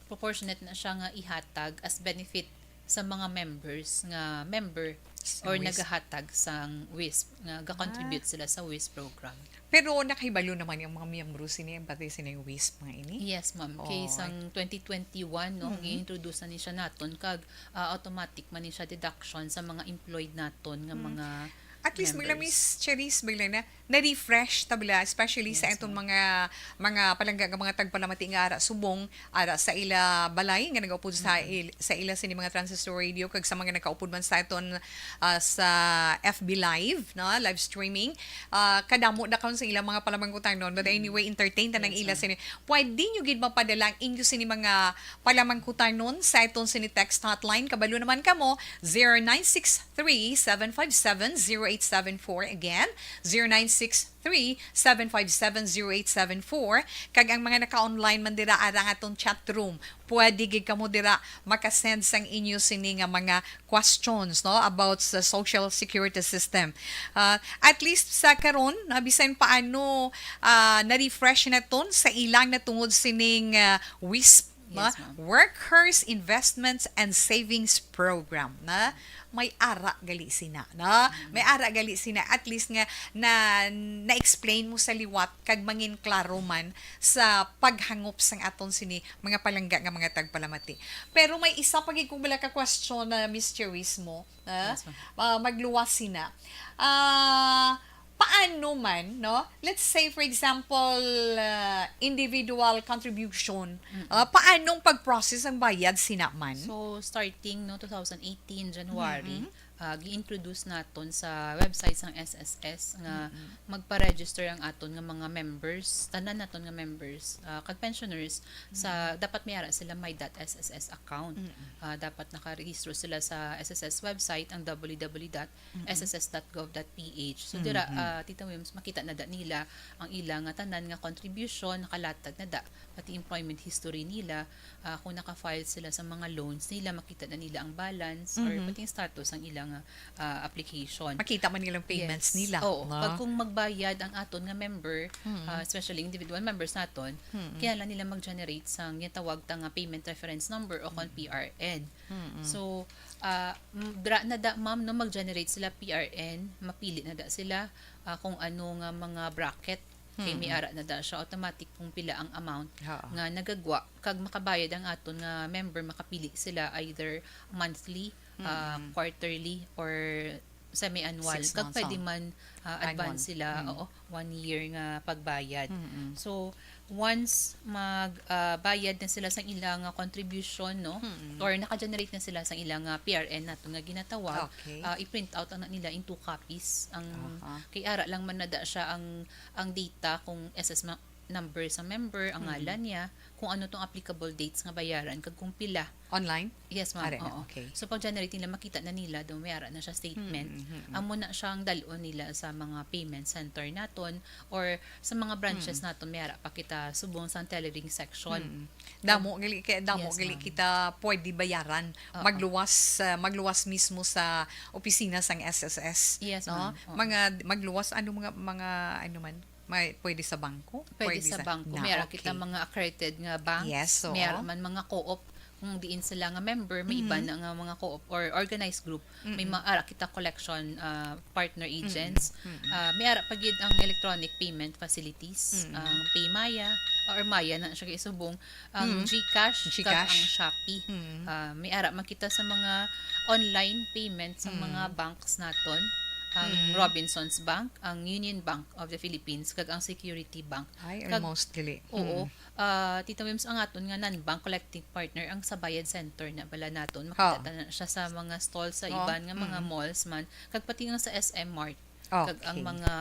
proportionate na siya nga ihatag as benefit sa mga members nga member Sa or WISP. nagahatag sang WISP, nga ga-contribute Ah. sila sa WISP program. Pero nakahibalo naman ang mga miyembro sini, ang pati sini WISP mga ini? Yes, ma'am. Kay Oh. sang twenty twenty-one, no, Mm. gi-introduce na ni siya naton kag, ah, automatic man ni siya deduction sa mga employed naton nga Mm. mga At least, Mila Members. Miss Cherise, Mila na, na-refresh ta bala, especially sa Yes, atong ma'am. mga, mga palangga nga mga tagpalamati nga ara subong, ara sa ila balay nga nagaupod sa Mm-mm. il-, sa ila sini mga transistor radio, kag sa mga nakaupod man sa aton, ah, sa F B Live, no, live streaming. Ah, kadamo na karon sa ilang mga palamangkutanon. But Mm-mm. anyway, entertain ta nang Yes, ila ma'am. sini. Pwede nyo gid mapadala ang inyo sini mga palamangkutanon sa aton sini text hotline. Kabalo naman kamo, zero nine six three, seven five seven, zero eight seven four. Again, zero nine six three, seven five seven, zero eight seven four. Kag ang mga naka-online man dira, ara ang atong chat room, pwede gid kamo dira makasend sang inyo sini nga mga questions, no, about sa social security system. Ah, at least sa karon, na bisan paano, ah, na-refresh na ton sa ilang natungod sining, ah, wisp, ma-, Yes, ma'am. Workers Investments and Savings Program, na may ara gali sina, na may Mm. ara gali sina, at least nga na, na-explain mo sa liwat kag mangin klaro man sa paghangop sang aton sini mga palangga nga mga tagpalamati. Pero may isa pa gid kong bala ka question na, Miss Cherise, mo, ah, Yes, ma'am. ah, magluwas sina. Ah, paano man, no? Let's say, for example, ah, individual contribution. Mm-mm. Ah, paanong pag-process ang bayad sina man? So, starting, no, two thousand eighteen, January, Mm-mm. ah, gi-introduce naton sa website sang S S S nga Mm-mm. magpa-register ang aton nga mga members, tanan naton nga members, ah, kag pensioners, sa, Mm-mm. dapat may ara sila My dot S S S account. Mm-mm. Ah, dapat nakarehistro sila sa S S S website, ang W W W dot S S S dot gov dot P H. So, dira, Mm-mm. ah, Tita Wims, makita na da nila ang ila nga tanan nga contribution, nakalatag na da, pati employment history nila, ah, kung naka-file sila sa mga loans nila, makita na nila ang balance or Mhm. pati ang status ang ila nga, ah, application. Makita man nilang payments Yes. nila, Oo. no? Pag kung magbayad ang aton nga member, Mm. ah, especially individual members naton, Mm. kailangan nila mag-generate sang ginatawag ta nga payment reference number o kon Mm. P R N. Mm. So, ah, m-, dra na da, ma'am, no, mag-generate sila P R N, mapili na da sila, ah, kung ano nga mga bracket. Kay may Mm. ara na da siya, automatic kung pila ang amount Oo. nga nagagwa, kag makabayad ang aton nga member, makapili sila either monthly, ah, Mm. quarterly, or semi-annual. Six Kag months, pwede oh. man, ah, Annual. advance sila, Mm. oo, one year nga pagbayad. Mm-mm. So, once mag, ah, bayad na sila sa ila nga contribution, no? Mm-mm. Or naka-generate na sila sa ila nga P R N nato nga ginatawag, Okay. ah, i-print out na nila in two copies. Ang Aha. kay ara lang man na da siya ang, ang data kung S S ma-, number sa member, ang Mm. ngalan niya, kung ano tong applicable dates nga bayaran, kag kung pila. Online? Yes, ma'am. Are na, Oo. okay. So, pag-generate nila, makita na nila, daw may ara na siya statement. Mm, mm, mm. Amo na siyang dalon nila sa mga payment center naton or sa mga branches Mm. naton, may ara pa kita subong sa tellering section. Mm. Damo gali kay, damo Yes, gali ma'am. kita pwede bayaran. Oo. Magluwas, ah, magluwas mismo sa opisina sang S S S, Yes, no? ma'am. Oo. Mga magluwas, ano, mga, mga, ano man, may pwede sa bangko? Pwede Pwede sa sa bangko. Na, May ara okay. kita mga accredited nga banks. Yes, oo. May ara man mga co-op. Kung diin sila nga member, may iba Mhm. na nga mga co-op or organized group. May Mm-mm. ma-, ara kita collection, ah, partner Mm-mm. agents. Mm-mm. Ah, may ara pa gid ang electronic payment facilities, Mm-mm. ang PayMaya, or Maya na siya isubong, ang Mm. GCash, kag ang GCash. Shopee. Mm. Ah, may ara man kita sa mga online payment sa Mm. mga banks naton, ang Mm. Robinsons Bank, ang Union Bank of the Philippines, kag ang Security Bank. Ay, Kag, almost dili. oo. Mm. Ah, Tita Wims, ang aton nga non-bank collecting partner, ang sa Bayad Center na bala naton. Makita Ha. ta na siya sa mga stall sa Oo. iban nga mga Mm. malls man. Kag pati nga sa S M Mart. Kag ang Okay. mga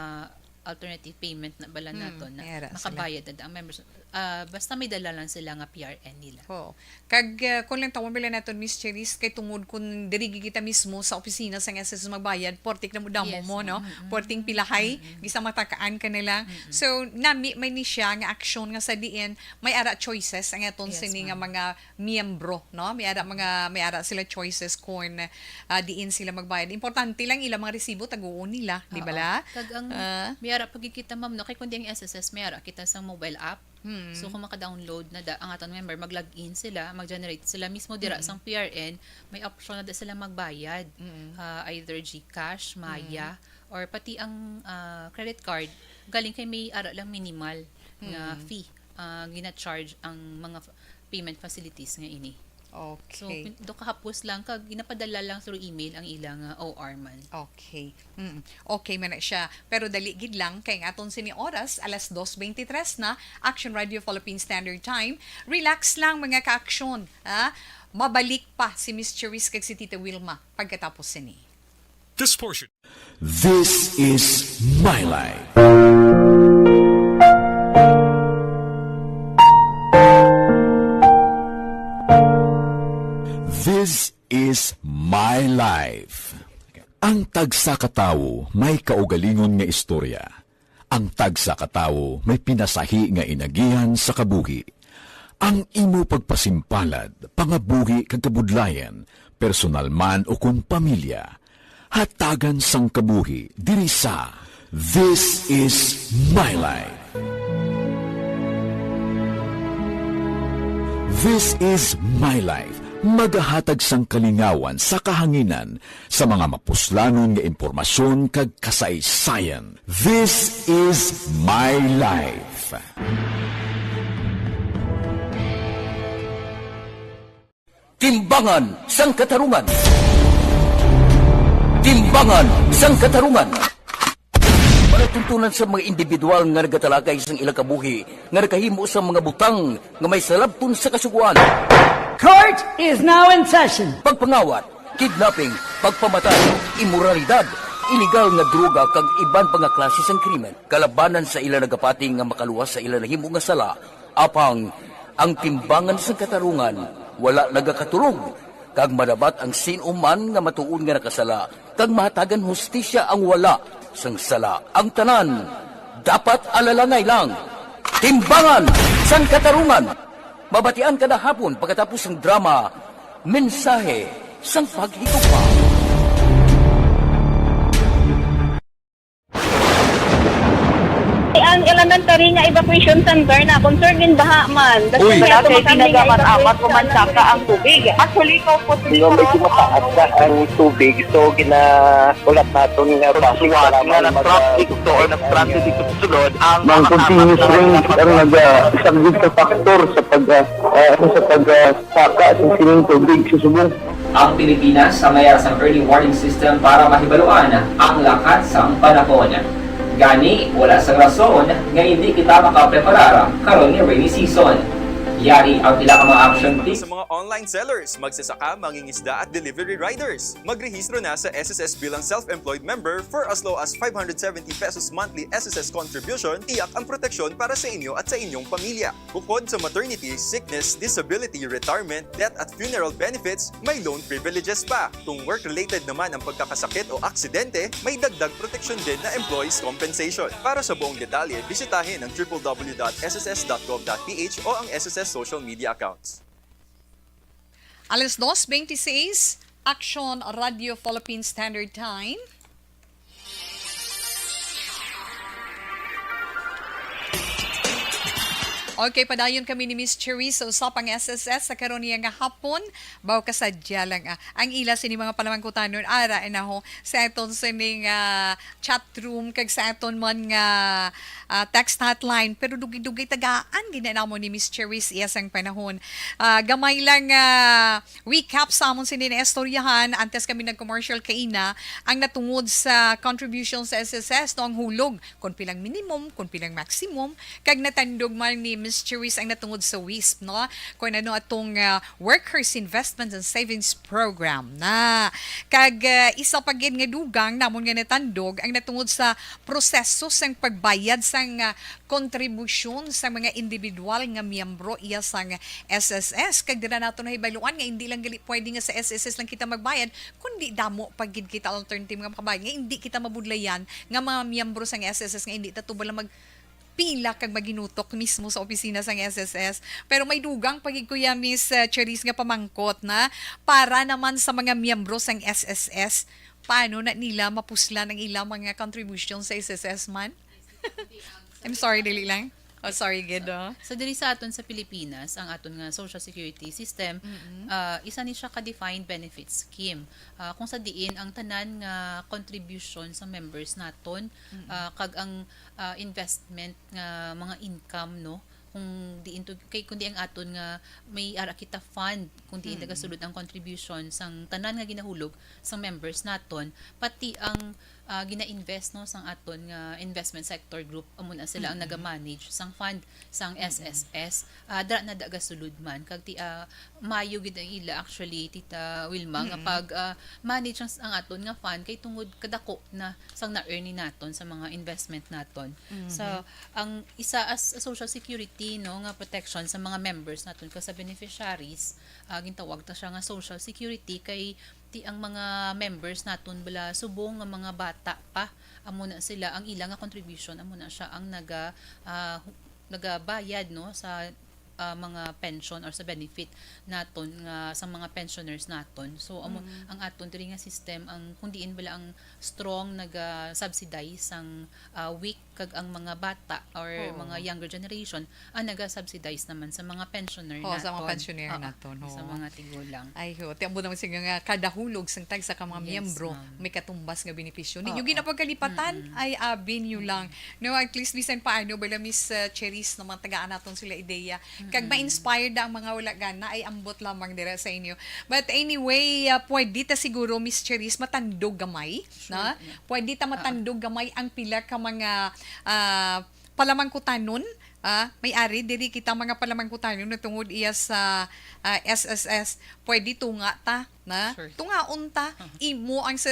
alternative payment na bala Hmm, naton na may ara sila. makabayad na ang members. Ah, basta may dala lang sila nga P R N nila. Oo. Kag, ah, kung lang tawon nila naton, Miss Cherise, kay tungod kung diri gid kita mismo sa opisina sang S S S magbayad, portik na mo damo Yes, mo, no? mm, mm. Porting pilahay, Mm, mm. gisa matakaan ka nila. Mm, mm. So, nami may ni siya nga aksyon nga sa diin, may ara choices ang aton Yes, sini nga ma'am. mga miyembro, no? May ara mga, may ara sila choices kung, ah, diin sila magbayad. Importante lang ilang mga resibo, taguon nila, di ba Oo. la? Kag ang Ah. may ara pa gid kita, ma'am, no? Kay kundi ang S S S, may ara kita sa mobile app. Hmm. So, kung maka-download na da, ang atong member, mag-log in sila, mag-generate sila mismo dira Mm. sang P R N, may option na da sila magbayad. Mm. Ah, either GCash, Maya, Mm. or pati ang, ah, credit card, galing kay may ara lang minimal nga Mm. fee, ah, gina-charge ang mga f-, payment facilities nga ini. So, Okay. pin- do kahapos lang, kag ginapadala lang through email ang ilang ah, O R man. Okay. Mm. Okay man na siya. Pero dali gid lang kay ang aton sini oras, alas dos twenty-three na, Action Radio Philippine Standard Time. Relax lang, mga ka-action, ha? Mabalik pa si Miss Cherise kag si Tita Wilma pagkatapos sini. This portion. This is my life. This is my life. Ang tagsa ka tawo may kaugalingon nga istorya. Ang tagsa ka tawo may pinasahi nga inagihan sa kabuhi. Ang imo pagpasimpalad, pangabuhi kag kabudlayan, personal man o kon pamilya, hatagan sang kabuhi diri sa This Is My Life. This Is My Life, magahatag sang kalingawan sa kahanginan sa mga mapuslanon nga impormasyon kag kasaysayan. This Is My Life. Timbangan sang Katarungan. Timbangan sang Katarungan. Palatuntunan sa mga individual nga nagatalakay sang ilang kabuhi nga nakahimo sa mga butang nga may salabton sa kasugoan. Court is now in session. Pagpangawat, kidnapping, pagpamatay, imoralidad, iligal nga droga kag iban pa nga klase sang krimen kalabanan sa ila nagapati nga makaluwas sa ila nahimo nga sala. Apang ang timbangan sang katarungan wala nagakatulog, kag madabat ang sin-o man nga matuod nga nakasala kag mahatagan hustisya ang wala sang sala. Ang tanan dapat alalangay lang. Timbangan sang Katarungan. Mabatian kada hapon pagkatapos sang drama, Mensahe sang Paghigugma. Ang elementary nga evacuation center na concern in baha man. Uy! Wala kay ginagamit-amat ko man saka ang tubig. Actually, ko po Medyo mataas na ang tubig, so ginahulat naton nga base nga mag- nag-traffic to or nag-traffic dito sa sulod ang Ang continuous rain ang naga-, isa gid ka factor sa pag, ah, ah, sa pag, ah, saka sa sining tubig sa subong. Ang Pilipinas sa mayara sang early warning system para mahibaluan ang lakat sang panahon. Gani, wala sang rason nga hindi kita makapreparar karon nga rainy season. Yari ang pila ka mga action tips. Sa mga online sellers, magsasaka, mangingisda at delivery riders, magrehistro na sa S S S bilang self-employed member for as low as five hundred seventy pesos monthly S S S contribution, tiyak ang proteksyon para sa inyo at sa inyong pamilya. Bukod sa maternity, sickness, disability, retirement, death at funeral benefits, may loan privileges pa. Kung work-related naman ang pagkakasakit o aksidente, may dagdag proteksyon din na employees compensation. Para sa buong detalye, bisitahin ang triple W dot S S S dot gov dot P H o ang S S S social media accounts. Alas dos twenty-six, Action Radio Philippine Standard Time. Okay, padayon kami ni Miss Cherise sa usapang S S S sa karon niya nga hapon. Baw kasadya lang, ah. Ang ila sini mga panamangkutanon, ara, inaho, sa aton sining, ah, chat room, kag sa aton man nga, ah, text hotline. Pero dugay-dugay tagaan gid na namo ni Miss Cherise iya sang panahon. Ah, gamay lang, ah, recap sa amon sini na istoryahan antes kami nag-commercial kaina, ang natungod sa contribution sa S S S, no, ang hulog, kung pilang minimum, kung pilang maximum, kag natandog man ni Miss Cherise ang natungod sa wisp, no, kung ano atong, ah, Workers Investment and Savings Program na. Kag, ah, isa pa gid nga dugang namon nga natandog ang natungod sa proseso sang pagbayad sang, ah, kontribusyon sa mga individual nga miyembro iya sang S S S. Kag dira nato nahibaluan nga hindi lang gali pwede nga sa S S S lang kita magbayad, kundi damo pa gid kita alternative nga makabayad, nga hindi kita mabudlayan nga mga miyembro sang S S S nga hindi ta tubal lang magpila kag maginutok mismo sa opisina sang S S S. Pero may dugang pa gid, Kuya, Miss, uh, Cherise, nga pamangkot na para naman sa mga miyembro sang S S S. Paano na nila mapuslan ang ilang mga contribution sa S S S man? I'm sorry, dili lang. Oh, sorry, gid, oh. So, diri sa aton sa Pilipinas, ang aton nga social security system, ah, isa ni siya ka defined benefit scheme. Ah, kung sa diin ang tanan nga contribution sa members naton, ah, kag ang, ah, investment nga mga income, no, kung diin to, kay kung di ang aton nga may ara kita fund, kung diin Mm. nagasulod ang contribution sang tanan nga ginahulog sang members naton, pati ang, ah, gina-invest, no, sang aton nga investment sector group, amo na sila ang Mm-mm. naga-manage sang fund sang Mm-mm. S S S. Ah, dira na da gasulod man, kag ti, ah, mayo gid ang ila, actually, Tita Wilma, nga Mm-mm. pag, ah, manage ang, ang aton nga fund kay tungod kadako na sang na-earn ni naton sa mga investment naton. Mhm. So, ang isa as a social security, no, nga protection sa mga members naton kag sa beneficiaries, ah, gintawag ta siya nga social security kay ti ang mga members naton bala subong nga mga bata pa, amo na sila ang ila nga contribution, amo na siya ang naga, ah, hu-, nagabayad, no, sa, ah, mga pension or sa benefit naton nga sa mga pensioners naton. So, amo Mm. ang aton diri nga system, ang kung diin bala ang strong naga-subsidize sang, ah, weak kag ang mga bata or Oo. mga younger generation ang naga-subsidize naman sa mga pensioner Oo, sa mga naton. pensioner Oo, naton, sa oo. mga tigulang. Ay, ho. Ti, ambot naman sa inyo nga kada hulog sang tagsa ka mga Yes, miyembro, ma'am. may katumbas nga benepisyo. Ninyo Oo. ginapagkalipatan, Mm-mm. ay, abi niyo lang. Mm-mm. No, at least bisan paano, bala, Miss, uh, Cherise, no, mga tagaan naton sila ideya. Kag Mm-mm. ma-inspired ang mga wala gana, ay, ambot lamang dira sa inyo. But anyway, uh, pwede ta siguro, Miss Cherise, matandog gamay, Sure, na? yeah. Pwede ta Ah. matandog gamay ang pila ka mga, ah, palamangkutanon. Ah, may ari diri kita mga palamangkutanon na tungod iya sa, ah, S S S. Pwede tunga ta, na? Sure. Tungaon ta. Imo ang sa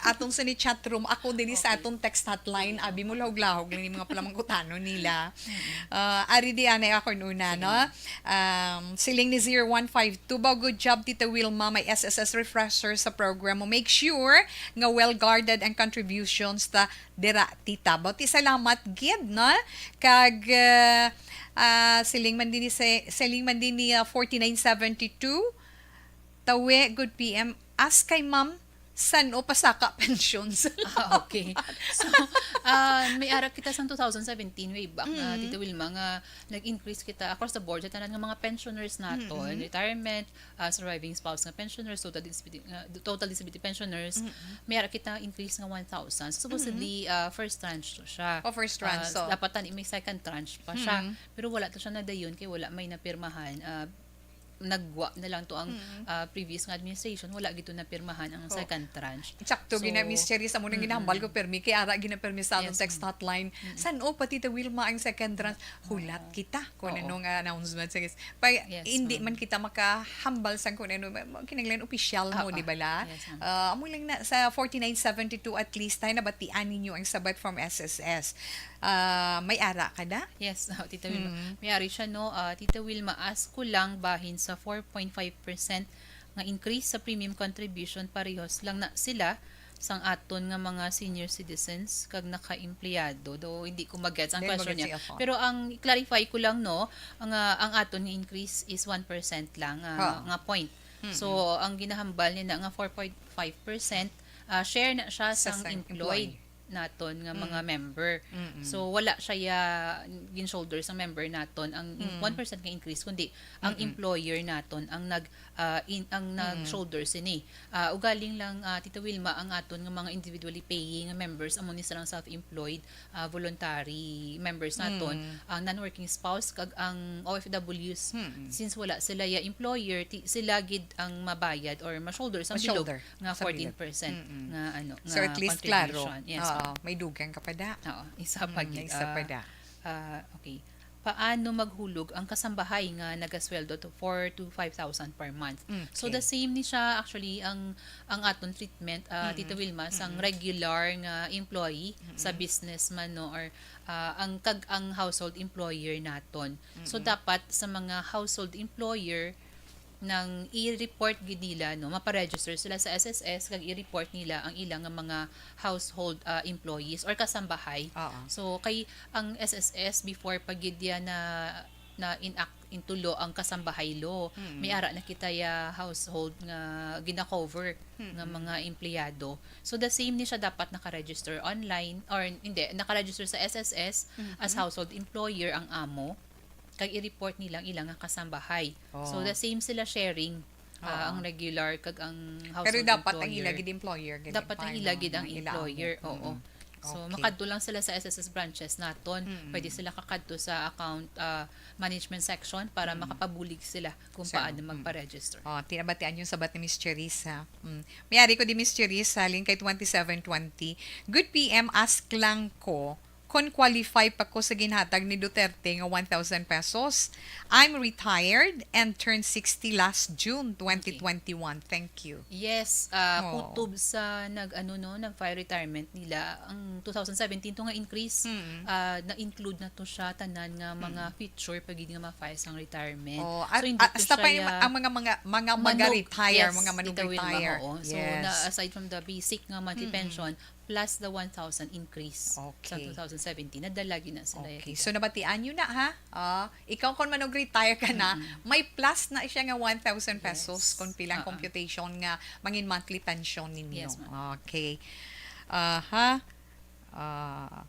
atong sa ni chat room, ako diri sa Okay. atong text hotline. Abi mo, lahog-lahog lang yung mga palamangkutanon nila. Mm-mm. Ah, ari di anay ako nuna, Sige no? na. Um, siling ni zero one five two, "Ba, good job, Tita Wilma. May S S S refresher sa program mo. Make sure nga well guarded ang contributions ta dira, Tita." Bauti, salamat gid, no? Kag, ah, ah, siling man din ni se-, siling man din ni, ah, forty-nine seventy-two, "Tawi, good P M. Ask kay Ma'am, san-o pasaka pensions?" Ah, okay. So, ah, may ara kita sang two thousand seventeen, way back, ah, Mm. Tita Wilma, nga nag-increase kita across the board sa tanan nga mga pensioners naton, Mm-mm. retirement, ah, surviving spouse nga pensioners, total disability, nga, total disability pensioners, Mm-mm. may ara kita increase nga one thousand. So, supposedly, Mm-mm. ah, first tranche to siya. Oh, first tranche, Ah, so. dapat tani may second tranche pa siya. Mm. Pero wala to siya nadayon kay wala may napirmahan. Ah, nagwa na lang to ang, Mm. ah, previous nga administration, wala gid to napirmahan ang Oh. second tranche. Sakto So, gina, Miss Cherry, sa muna mm-mm. ginahambal ko, permi, kay ara ginapermi sa atong Yes, text ma'am. hotline. Mm-mm. San-o pa, Tita Wilma, ang second tranche? Hulat Oo. kita kung Oo. ano nga announcement. Sige, pa, Yes, hindi ma'am. man kita makahambal sang kung ano, ma-, ma-, kinahanglan opisyal mo, Ah, di ba, la? ah. Yes, ma'am. Ah, amo lang na sa forty-nine seventy-two, at least, tayo nabatian ninyo ang sabat from S S S. Ah, may ara ka da? Yes, oh, Tita Wilma. Mm. May ari siya, no? Ah, Tita Wilma, ask ko lang bahin sa four point five percent nga increase sa premium contribution, parehas lang na sila sang aton nga mga senior citizens kag naka-empleyado. Though, hindi ko mag-gets ang Then, question mag-gets niya. siya ako. Pero ang clarify ko lang, no, ang, ah, ang aton nga increase is one percent lang, ah, Ha. nga point. Mm-mm. So, ang ginahambal niya na nga four point five percent, ah, share na siya Sa sang sang employed employee. naton nga mga Mm. member. Mm-mm. So, wala siya ya-, gin-shoulder sang member naton ang in-, Mm. one percent nga increase, kundi ang Mm-mm. employer naton ang nag, ah, in-, ang Mm. nag-shoulder sini. Ah, ugaling lang, ah, Tita Wilma, ang aton nga mga individually paying nga members, amo ni silang self-employed, ah, voluntary members naton, Mm. ang non-working spouse kag ang O F Ws. Mm-mm. Since wala sila ya employer, ti-, sila gid ang mabayad or ma-shoulder sa bilog Ma-shoulder. nga Sa bilog. fourteen percent Mm-mm. nga, ano, So, nga at least, klaro. contribution. Yes, Oo, ma'am. may dugang ka pa da. Oo, isa pa Mm, gid. isa pa Ah, da. ah, okay. Paano maghulog ang kasambahay nga nagasweldo to four to five thousand per month? So, Okay. the same ni siya, actually, ang, ang aton treatment, ah, Mm-mm. Tita Wilma, sang Mm-mm. regular nga employee sa Mm-mm. business man, no, or, ah, ang, kag ang household employer naton. So, Mm-mm. dapat sa mga household employer, nang i-report gid nila, no, maparegister sila sa S S S kag i-report nila ang ilang nga mga household, ah, employees or kasambahay. Oo. So, kay ang S S S before pa gid yan na, na enact into law ang kasambahay law. Mm. May ara na kita ya household nga gina-cover Mm. nga mga empleyado. So, the same ni siya, dapat naka-register online or hindi, naka-register sa S S S as Mm-hmm. household employer ang amo. Kag i-report nila ang ilang nga kasambahay. So, Oh. the same sila sharing, ah, Oo. ang regular kag ang Pero household dapat ang employer. ila gid employer, gid Dapat ang employer, ila gid ang ang ila employer, amo. oo. Mm. So, okay, makadto lang sila sa S S S branches naton. Mm. Pwede sila kakadto sa account, ah, management section para, mm, makapabulig sila kung, so, paano, mm, magpa-register. Oh, tinabatian yung sabat ni Miss Cherissa. Mm. May ari ko di, Miss Cherissa, link kay twenty-seven twenty. Good P M, ask lang ko kung qualify pa ko sa ginhatag ni Duterte nga one thousand pesos. I'm retired and turned sixty last June twenty twenty-one. Thank you. Yes, ah, oh, kutob sa nag, ano, no, nag-file retirement nila, ang two thousand seventeen to nga increase, mm, ah, na-include na to siya, tanan nga mga, mm, feature pa gid nga ma-file sang retirement. Oh, so, at, hindi at to hasta siya pa yung ma-, ya-, ang mga, mga, mga manog-, mag-retire, yes, mga manog-retire. Tita Wilma, oo. So, yes, na, aside from the basic nga monthly, mm-mm, pension, plus the one thousand increase sa, okay, two thousand seventeen. Nadala gyud na sila, okay, ya, tita. So, nabatian nyo na, ha? Ah, ikaw, kung manog-retire ka na, mm-mm, may plus na siya nga one thousand pesos, yes, kung pilang, ah, ah, computation nga mangin monthly pension ninyo. Yes, ma'am. Okay. Aha. Ah.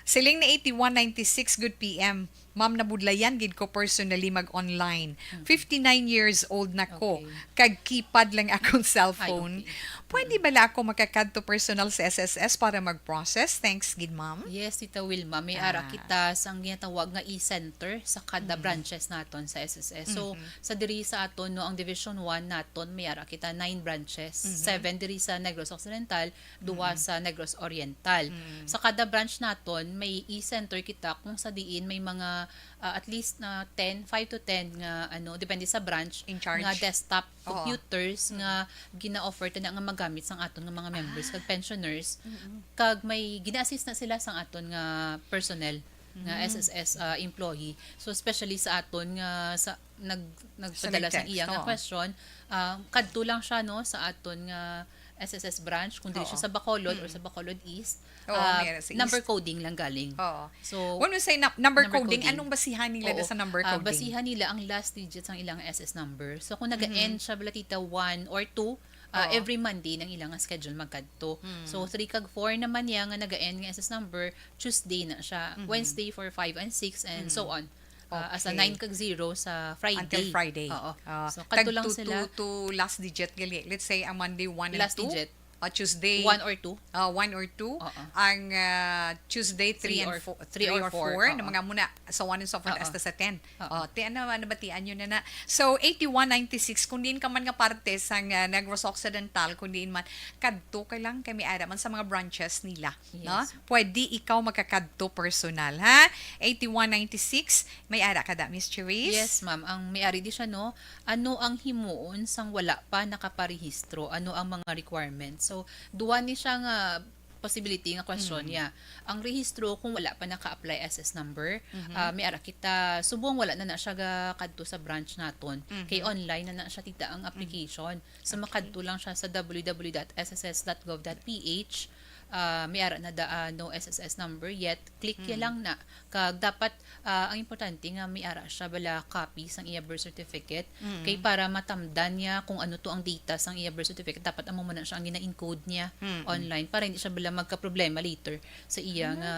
Siling ni eighty-one ninety-six, good P M. Ma'am, nabudlayan gid ko personally mag-online. Mm. Fifty-nine years old na ko, okay, kag keypad lang akong cellphone. Ay, okay. Pwede, mm, bala ako makakadto personal sa S S S para mag-process? Thanks gid, ma'am. Yes, Tita Wilma, may ara, ah, kita sang ginatawag nga e-center sa kada, mm, branches naton sa S S S. So, mhm, sa diri sa aton, no, ang Division one naton, may ara kita nine branches. Mhm. Seven diri sa Negros Occidental, duwa, mm, sa Negros Oriental. Mm. Sa kada branch naton, may e-center kita kung sa diin may mga, ah, at least na ten, five to ten nga, ano, depende sa branch, in charge, nga desktop, oo, computers, mm, nga gina-offer ta na nga magamit sang aton nga mga members, ah, kag pensioners, mm-mm, kag may gina-assist na sila sang aton nga personnel nga, mm, S S S, ah, employee. So, especially sa aton nga sa nag-, nagpadala sang iya nga question, ah, kadto lang siya, no, sa aton nga S S S branch, kung dili siya sa Bacolod or sa Bacolod East, ah, number coding lang galing. Oo. So, when we say na-, number coding, anong basihan nila sa number coding? Ah, basihan nila ang last digit sang ilang S S number. So, kung naga-end siya, bala, tita, one or two, ah, every Monday nang ilang schedule magkadto. So, three kag four naman niya nga naga-end nga S S number, Tuesday na siya, Wednesday for five and six, and so on. Ah, as a nine kag zero sa Friday. Until Friday. Oo. Ah, so, kadto lang sila. Tag two to, to last digit gali. Let's say, ang Monday, one and two. Last digit. Ah, Tuesday, one or two. Ah, one or two. Oo. Ang, ah, Tuesday, three and four, three or four. Three or four. Oo. Na mga muna. So on and so forth, oo, hasta sa ten. Oo. Oh, ti-, ano, ano ba, ti-, anyo na na. So, eighty-one ninety-six, kung diin ka man nga parte sa, ah, Negros Occidental, kung diin man, kadto ka lang kay may ara man sa mga branches nila. No? Yes. Pwede ikaw makakadto personal, ha? Eighty-one ninety-six, may ara ka da, Miss Cherise? Yes, ma'am. Ang may ari di siya, no? Ano ang himuon sang wala pa nakaparehistro? Ano ang mga requirements? So, duwa ni siya nga possibility nga question niya. Ang rehistro kung wala pa naka-apply S S number, ah, may ara kita, subong wala na na siya ga kadto sa branch naton. Kay online na na siya, tita, ang application. So, makadto lang siya sa W W W dot S S S dot gov dot P H. Ah, may ara na da, ah, no S S S number yet. Click ya lang na. Kag dapat, ah, ang importante nga may ara siya bala copy sang iya birth certificate. Kay para matamdan niya kung ano to ang data sang iya birth certificate, dapat amo man na siya ang gina-encode niya online para hindi siya bala magka-problema later sa iya nga,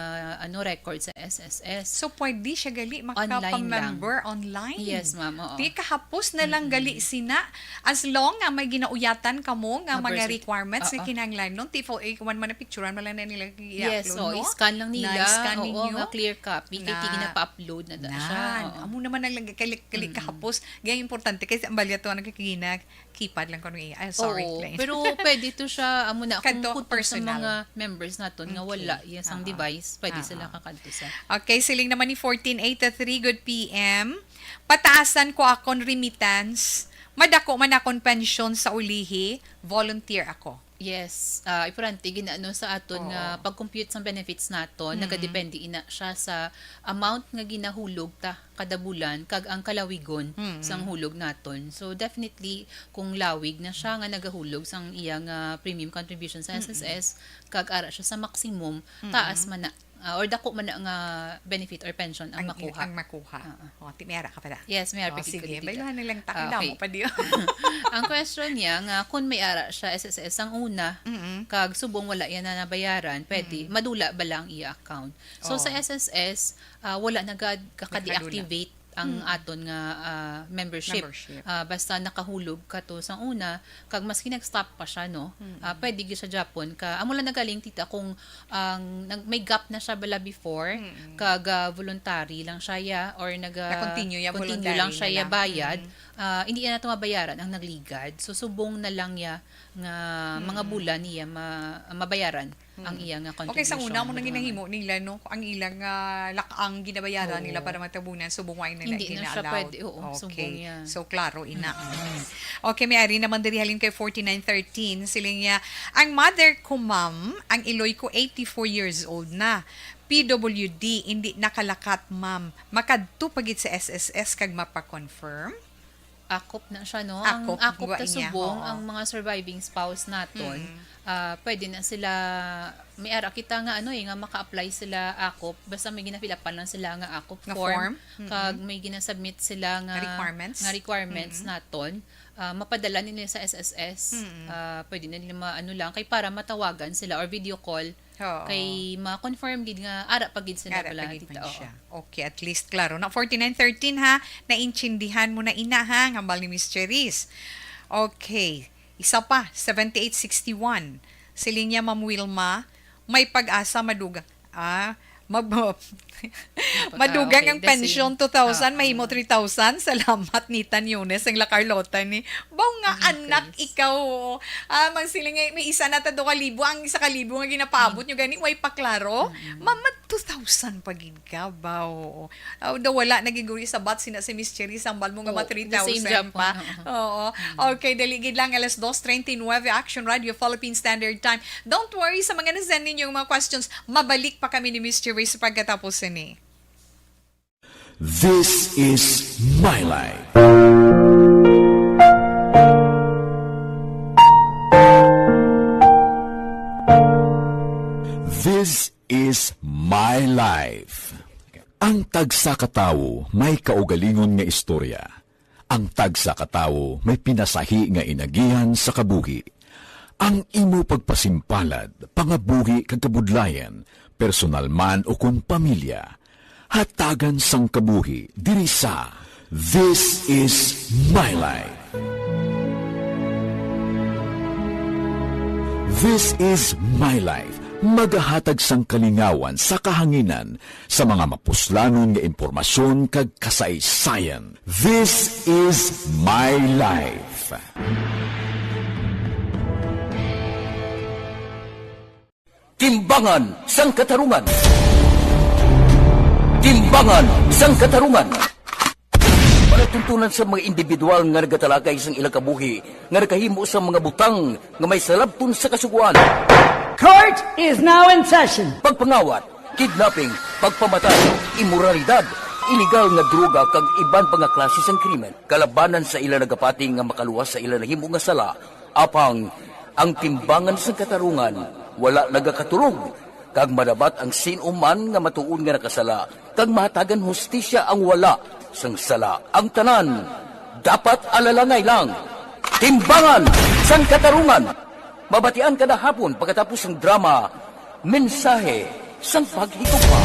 ano, record sa S S S. So, pwede siya gali makapamember online? Yes, ma'am, oo. Di kahapos na lang gali sina. As long nga may ginauyatan kamo nga mga requirements nga kinahanglan, no? Tifo, eh, kuwan man na picturean mo lang na nila i-upload, no? Yes, so, i-scan lang nila. Na-scan ninyo. Oo, nga clear copy. Kay tigina pa-upload na da siya. Amo naman ang lagi kali, kali kahapos. Gaya importante kasi ang balya to ang nagkikina. Keypad lang ko nung iya. Ah, sorry, Clay. Oo, pero pwede to siya, amo na, kung kadto kutob sa personal. Mga members naton nga wala iya sang device, pwede sila kakadto sa. Okay, siling naman ni fourteen eighty-three, good P M. Pataasan ko akon remittance. Madako man akon pensyon sa ulihi, volunteer ako. Yes, ah, importante gid na, ano, sa aton nga pag-compute sang benefits naton, nagadepende ina siya sa amount nga ginahulog ta kada bulan kag ang kalawigon sang hulog naton. So, definitely, kung lawig na siya nga nagahulog sang iya nga premium contribution sa S S S, kag ara siya sa maximum, taas man na, ah, or dako man na nga benefit or pension ang makuha. Ang makuha. Oo. Oh, ti-, may ara ka pala. Yes, may ara pa gid ko, sige, tita. Bayluhan na lang ta, damo pa diyo. Ang question niya nga kung may ara siya S S S ang una, kag subong wala yan na nabayaran, pwede madula bala ang iya account? So, sa S S S, ah, wala na gad kaka-deactivate ang Mm. aton nga, ah, membership. Membership. Ah, basta nakahulog ka to sa una, kag maski nag-stop pa siya, no? Mm. Ah, pwede gyud siya gyapon ka, amo lang nagaling, tita, kung ang nag-, may gap na siya bala before, Mm. kag, ah, voluntary lang siya ya, or nag, ah, Na-continue ya, continue voluntary lang siya na ya lang. bayad, Mm. ah, hindi na nato mabayaran ang nagligad. So, subong na lang ya nga mga Mm. bulan niya ma-, mabayaran ang Mm. iya nga Okay, sa contribution una mo na nang ginahimo nila, no? Ang ilang, ah, lak-, ang ginabayaran nila Oo. para matabunan, subong wala nila Hindi na siya gina-allowed. pwede, oo, Okay. subong yan. So, klaro, ina. Mm. Okay, may ari naman diri halin kay forty-nine thirteen. Siling niya, "Ang mother ko, ma'am, ang iloy ko, eighty-four years old na. P W D, hindi nakalakat, ma'am. Makadto pa gid sa S S S kag mapa-confirm?" Akop na siya, no? Ang Akop, akop gwa ta niya, subong, oo. ang mga surviving spouse naton, Mm. ah, pwede na sila, may ara kita nga, ano, eh, nga maka-apply sila akop, basta may ginafilapan lang sila nga akop Nga form, form? Mm. kag may ginasubmit sila nga, Requirements? nga requirements Mm. naton, ah, mapadala nila sa S S S. Mm. Ah, pwede na nila ma-, ano lang, kay para matawagan sila or video call, Oo. kay ma-confirm gid nga ara pa gid sila Ara pala, pa gid tita, man oo. siya. Okay, at least klaro na. Forty-nine thirteen, ha, naintindihan mo na, ina, ha, ang hambal ni Miss Cherise. Okay, isa pa, seventy-eight sixty-one. Siling niya, Ma'am Wilma, may pag-asa, madugang. Ah, mab-, Pagka-, madugang okay, ang the same. pensyon, two thousand, Ah, mahimo ah. three thousand. Salamat, Nita Nunes, ang La Carlota ni. Baw nga Ang anak increase. ikaw. Ah, mang sila nga, may isa na ta, duha ka libo. Ang isa ka libo nga ginapaabot Mm. nyo gani, way pa klaro. Mm. Mama, two thousand pa gid ka, baw. Ah, daw wala na gid guri sabat sina si Miss Cherry, sambal mo nga Oo, ma the same three thousand job pa. po, oo. Oo. Mm. Okay, dali gid lang, alas dos treinta y nueve, Action Radio Philippine Standard Time. Don't worry sa mga na-send ninyong mga questions. Mabalik pa kami ni Miss Cherry sa pagkatapos sini. This is my life. This is my life. Ang tagsa ka tawo may kaugalingon nga istorya. Ang tagsa ka tawo may pinasahi nga inagihan sa kabuhi. Ang imo pagpasimpalad, pangabuhi kag kabudlayan, personal man ukon pamilya, hatagan sang kabuhi diri sa This Is My Life. This Is My Life, magahatag sang kalingawan sa kahanginan sa mga mapuslanon nga impormasyon kag kasaysayan. This Is My Life. Timbangan sang Katarungan. Timbangan sang Katarungan. Palatuntunan sa mga individual nga nagatalakay sang ilang kabuhi nga nakahimo sang mga butang nga may salabton sa Kasugoan. Court is now in session. Pagpangawat, kidnapping, pagpamatay, imoralidad, iligal nga droga kag iban pa nga klase sang krimen. Kalabanan sa ila nagapati nga makaluwas sa ila nahimo nga sala, apang ang Timbangan sang Katarungan wala nagakatulog, kag madabat ang sin-o man nga matuod nga nakasala, kag mahatagan hustisya ang wala sang sala. Ang tanan dapat alalangay lang. Timbangan sang Katarungan. Mabatian kada hapon pagkatapos sang drama, Mensahe sang Paghigugma.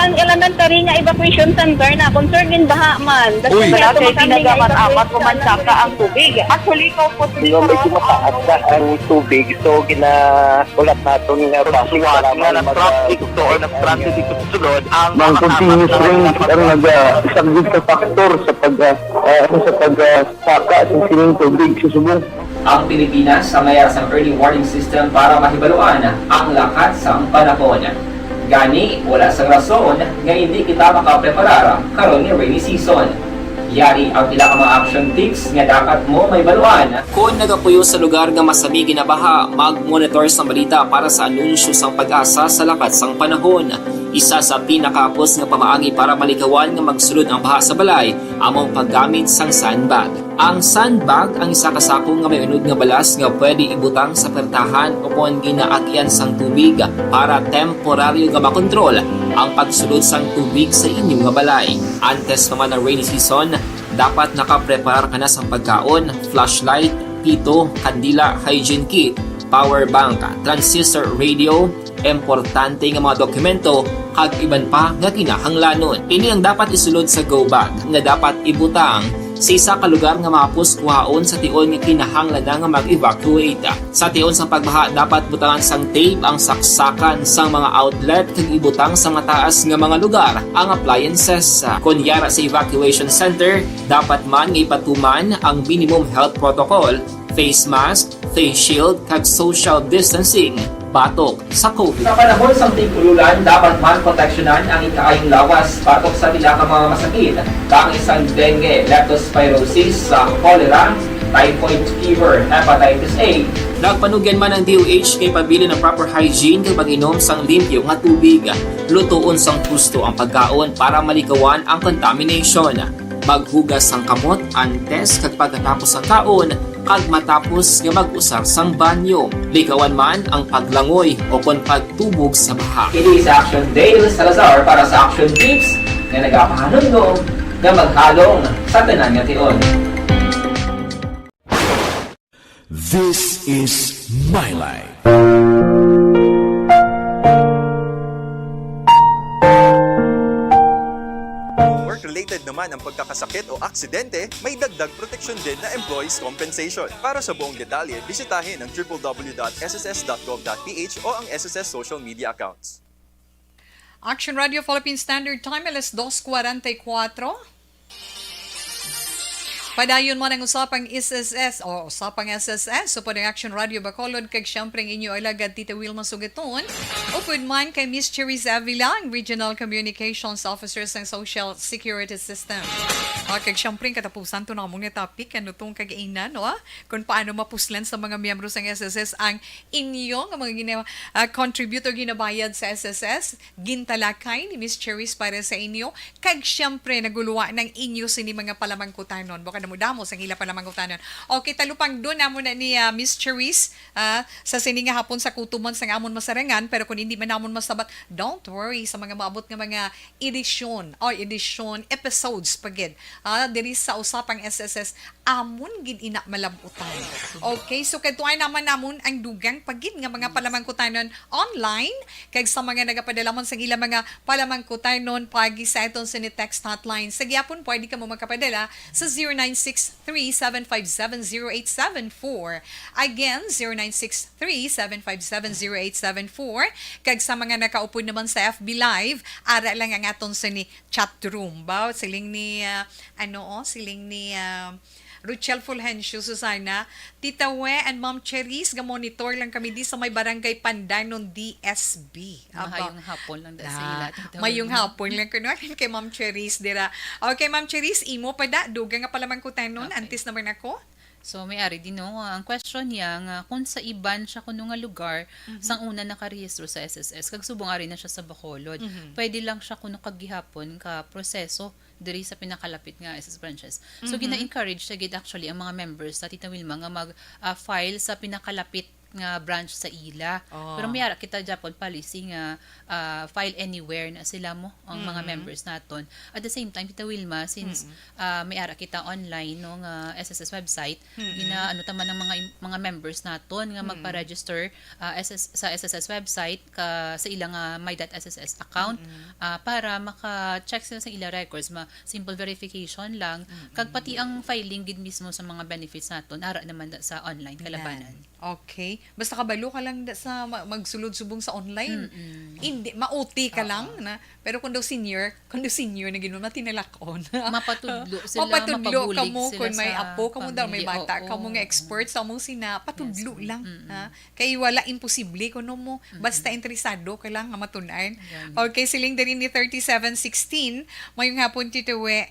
Ang elementary nga evacuation center na concern gid baha man. Uy. Wala kay tinaga man amat o mansaka ang tubig. Actually, ko po Medyo mataas na ang tubig, so gina-, ulat naton nga base Suwat para nga lang mag-, nag-traffic to or nag-transit dito sa sulod ang Mang mga continuous tapat na rain ang mga nag-, isang good factor sa pag, ah, ah, sa pag, ah, saka sa sining tubig sa subong. Ang Pilipinas ang may sang early warning system para mahibaluan ang lakat sang panahon. Gani, wala sang rason nga hindi kita makapreparar karon nga rainy season. Yari ang pila ka mga action tips nga dapat mo mahibaluan. Kon nagapuyo sa lugar nga masami ginabaha, mag-monitor sang balita para sa anunsyo sang PAGASA sa lakat sang panahon. Isa sa pinakahapos nga pamaagi para malikawan nga magsulod ang baha sa balay amo ang paggamit sang sandbag. Ang sandbag ang isa ka sako nga may unod nga balas nga pwede ibutang sa pertahan ukon ginaagian sang tubig para temporaryo nga makontrol ang pagsulod sang tubig sa inyo nga balay. Antes pa man ang rainy season, dapat nakapreparar ka na sang pagkaon, flashlight, pito, kandila, hygiene kit, power bank, transistor radio, importante nga mga dokumento, kag iban pa nga kinahanglanon. Ini ang dapat isulod sa go bag nga dapat ibutang sa isa ka lugar nga mahapos kuhaon sa tion nga kinahanglan na nga mag-evacuate. Sa tion sang pagbaha, dapat butangan sang tape ang saksakan sang mga outlet kag ibutang sa mataas nga mga lugar ang appliances. Kon yara sa evacuation center, dapat man nga ipatuman ang minimum health protocol, face mask, face shield, kag social distancing batok sa COVID. Sa panahon sang tig-ululan, dapat man proteksyonan ang ikaayong lawas batok sa pila ka mga masakit, kaangay sang dengue, leptospirosis, sa cholera, typhoid fever, hepatitis A. Nagpanugyan man ang D O H kay pabilin ang proper hygiene kag pag-inom sang limpyo nga tubig, lutoon sang husto ang pagkaon para malikawan ang contamination. Maghugas sang kamot antes kag pagkatapos sang kaon, kag matapos nga mag-usar sang banyo. Likawan man ang paglangoy o kon pagtubog sa baha. Kini si Action Dale Salazar para sa Action Tips nga nagapahanumdom nga maghalong sa tanan nga tion. This is My Life. Work-related naman ang pagkakasakit o aksidente, may dagdag proteksyon din na employees compensation. Para sa buong detalye, bisitahin ang triple w dot s s s dot gov dot p h o ang S S S social media accounts. Action Radio Philippine Standard Time, alas dos kwarenta y kuwatro. Padayon mo ng usapang S S S o usapang S S S, upod ang Action Radio Bacolod, kag siyempre ang inyo alagad Tita Wilma Sugaton, upod man kay Miss Cherise Avila, ang Regional Communications Officer sang Social Security System. Ah, kag siyempre, ang katapusan to namon nga topic, ano tong kag-ina, no? Kung paano mapuslan sa mga miyembro sang S S S ang inyo nga mga gina-, ah, contribute o ginabayad sa S S S, gintalakay ni Miss Cherise para sa inyo, kag siyempre naguluwa ng inyo sini mga palamangkutanon. Baka damo-damo sang ila palamangkutanon. Okay, talupangdon namo na ni, ah, Miss Cherise, ah, sa sini nga hapon sa kutoman sang amon masarangan, pero kung hindi man namon masabat, don't worry, sa mga maabot nga mga edisyon, o edisyon, episodes pa gid, ah, diri sa usapang S S S, amon gid ina malab-utan. Okay, so kadtuan naman namon ang dugang pa gid nga mga palamangkutanon online, kag sa mga nagapadala man sang ila mga palamangkutanon pagi sa aton sini text hotline. Sa gihapon, pwede kamo makapadala sa zero nine six three, seven five seven, zero eight seven four. Again, zero nine six three, seven five seven, zero eight seven four. Kag sa mga nakaupod naman sa F B Live, ara lang ang aton sini chat room. Ba, siling ni, ah, ano, oh, siling ni, ah, Rochelle Fulgencio Susana, Tita We and Ma'am Cherise, ga-monitor lang kami di sa may Barangay Pandanon, D S B. Aba. Mahayong hapon lang da sa ila, Tita We. Mayong hapon lang kuno kay Ma'am Cherise dira. Okay, Ma'am Cherise, imo pa da, dugang nga palamangkutanon, okay, antes naman ako. So, may ari din, no? Ang question niya nga kung sa iban siya kuno nga lugar, mhm, sang una nakarehistro sa S S S, kag subong ari na siya sa Bacolod, mhm, pwede lang siya kuno kag gihapon ka proseso diri sa pinakalapit nga S S branches. So, mhm, gina-encourage siya gid actually ang mga members sa Tita Wilma nga mag, ah, file sa pinakalapit nga branch sa ila. Oh. Pero may ara kita Japan policy nga, ah, file anywhere na sila mo ang mga, mm, members naton. At the same time, Tita Wilma, since, mm, ah, may ara kita online, no, nga S S S website, mm, gina-, ano ta man ang mga im-, mga members naton nga, mm, magpa-register, ah, S S, sa S S S website, ka, sa ilang, ah, my dot S S S account, mm, ah, para maka-check sila sa ila records, ma-, simple verification lang, mm, kag pati ang filing gid mismo sa mga benefits naton, ara naman da sa online, yan, kalabanan. Okay. Basta kabalo ka lang da sa ma-, magsulod subong sa online. Mm-mm. Hindi, ma-O T ka, oo, lang na. Pero kung daw senior, kung daw senior na gid, matinalak-on. Mapatudlo sila, mapatudlo mapabulig kamo sila kung may sa apo kamo daw, may pamilya, bata, oo, kamo nga expert sa among sina, patudlo, yes, lang, mm-mm, ha? Kay wala imposible kuno mo, mm-mm, basta interesado ka lang nga matun-an. Yan. Okay, siling diri ni thirty-seven sixteen, mayong hapon, Tito We.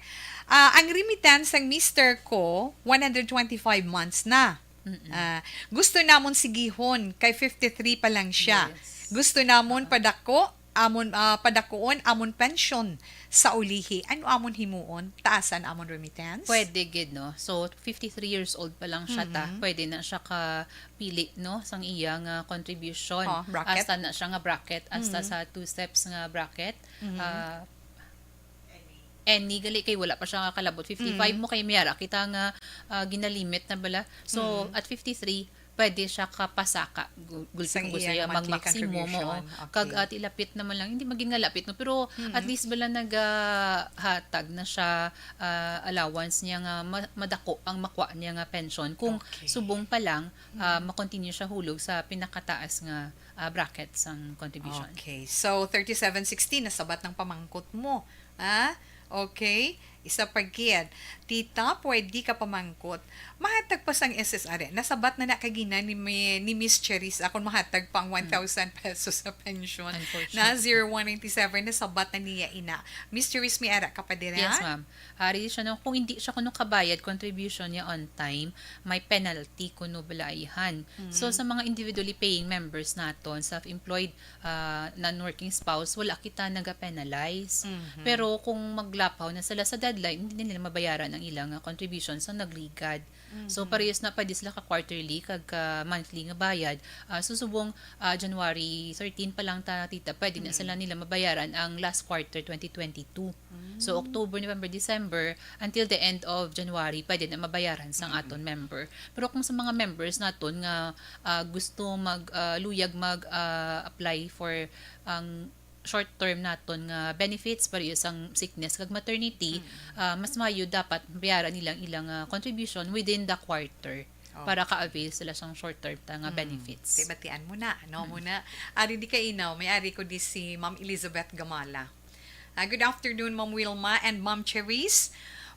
Ah, ang remittance sang mister ko, one hundred twenty-five months na. Mm-mm. Ah, gusto namon sigihon kay fifty-three pa lang siya. Yes. Gusto namon, ah, padako amon, ah, padakuon amon pensyon sa ulihi. Ano amon himuon? Taasan amon remittance? Pwede gid, no? So, fifty-three years old pa lang siya ta, mm-hmm, pwede na siya kapili, no, sang iya nga contribution. Oh, bracket? Hasta na siya nga bracket, hasta, mm-hmm, sa two steps nga bracket. Mm-hmm. Ah, any gali kay wala pa siya nga kalabot fifty-five, mm, mo kay may ara kita nga, ah, ginalimit na bala. So, mm, at fifty-three, pwede siya kapasaka, gu-, gulpi Sang kung gusto iyang niya, monthly mag-maximum, contribution. Oo. Kag, Okay. ah, tilapit naman lang, hindi maging nga lapit, no? Pero Mm. at least bala nagahatag na siya, ah, allowance niya nga ma-, madako ang makuha niya nga pension. Kung Okay. subong pa lang, ah, Mm. ma-continue siya hulog sa pinakataas nga, ah, bracket sang contribution. Okay. So, thirty-seven sixty, nasabat ng pamangkot mo. Ha? Okay. Isa pa gid. Tita, pwede ka pamangkot. Mahatag pa sang S S R. Nasabat na na kagina ni, mi-, ni Miss Cherise akon mahatag pa ang Mm. one thousand pesos sa pension. Unfortunately. Na zero one ninety-seven, nasabat na niya ina. Miss Cherise, may ara ka pa dira? Yes, ma'am. Ari siya, no, kung hindi siya kuno kabayad contribution niya on time, may penalty kuno bala ayhan. So, Mm. sa mga individually paying members naton, self-employed, ah, non-working spouse, wala kita naga-penalize. Mhm. Pero kung maglapaw na sila sa deadline, hindi nila mabayaran ang ilang, ah, contribution sa nagligad. So, Mhm. parehas na pwede sila ka quarterly kag ka monthly nga bayad. Ah, so, subong, ah, January thirteen pa lang ta, tita, pwede na sila Mm. nila mabayaran ang last quarter twenty twenty-two. So, Mm. October, November, December, until the end of January, pwede na mabayaran sang Mm. aton member. Pero kung sa mga members naton nga, ah, gusto mag, ah, luyag mag, ah, apply for ang short term naton nga benefits, pareho sang sickness kag maternity, Mm. ah, mas maayo dapat bayaran nilang ilang, ah, contribution within the quarter Oh. para ka-avail sila sang short term ta nga Mm. benefits. Kay batian mo na, no, Mm. mo na. Ari di kainaw, may ari ko di si Ma'am Elizabeth Gamala. Ah, good afternoon, Ma'am Wilma and Ma'am Cherise.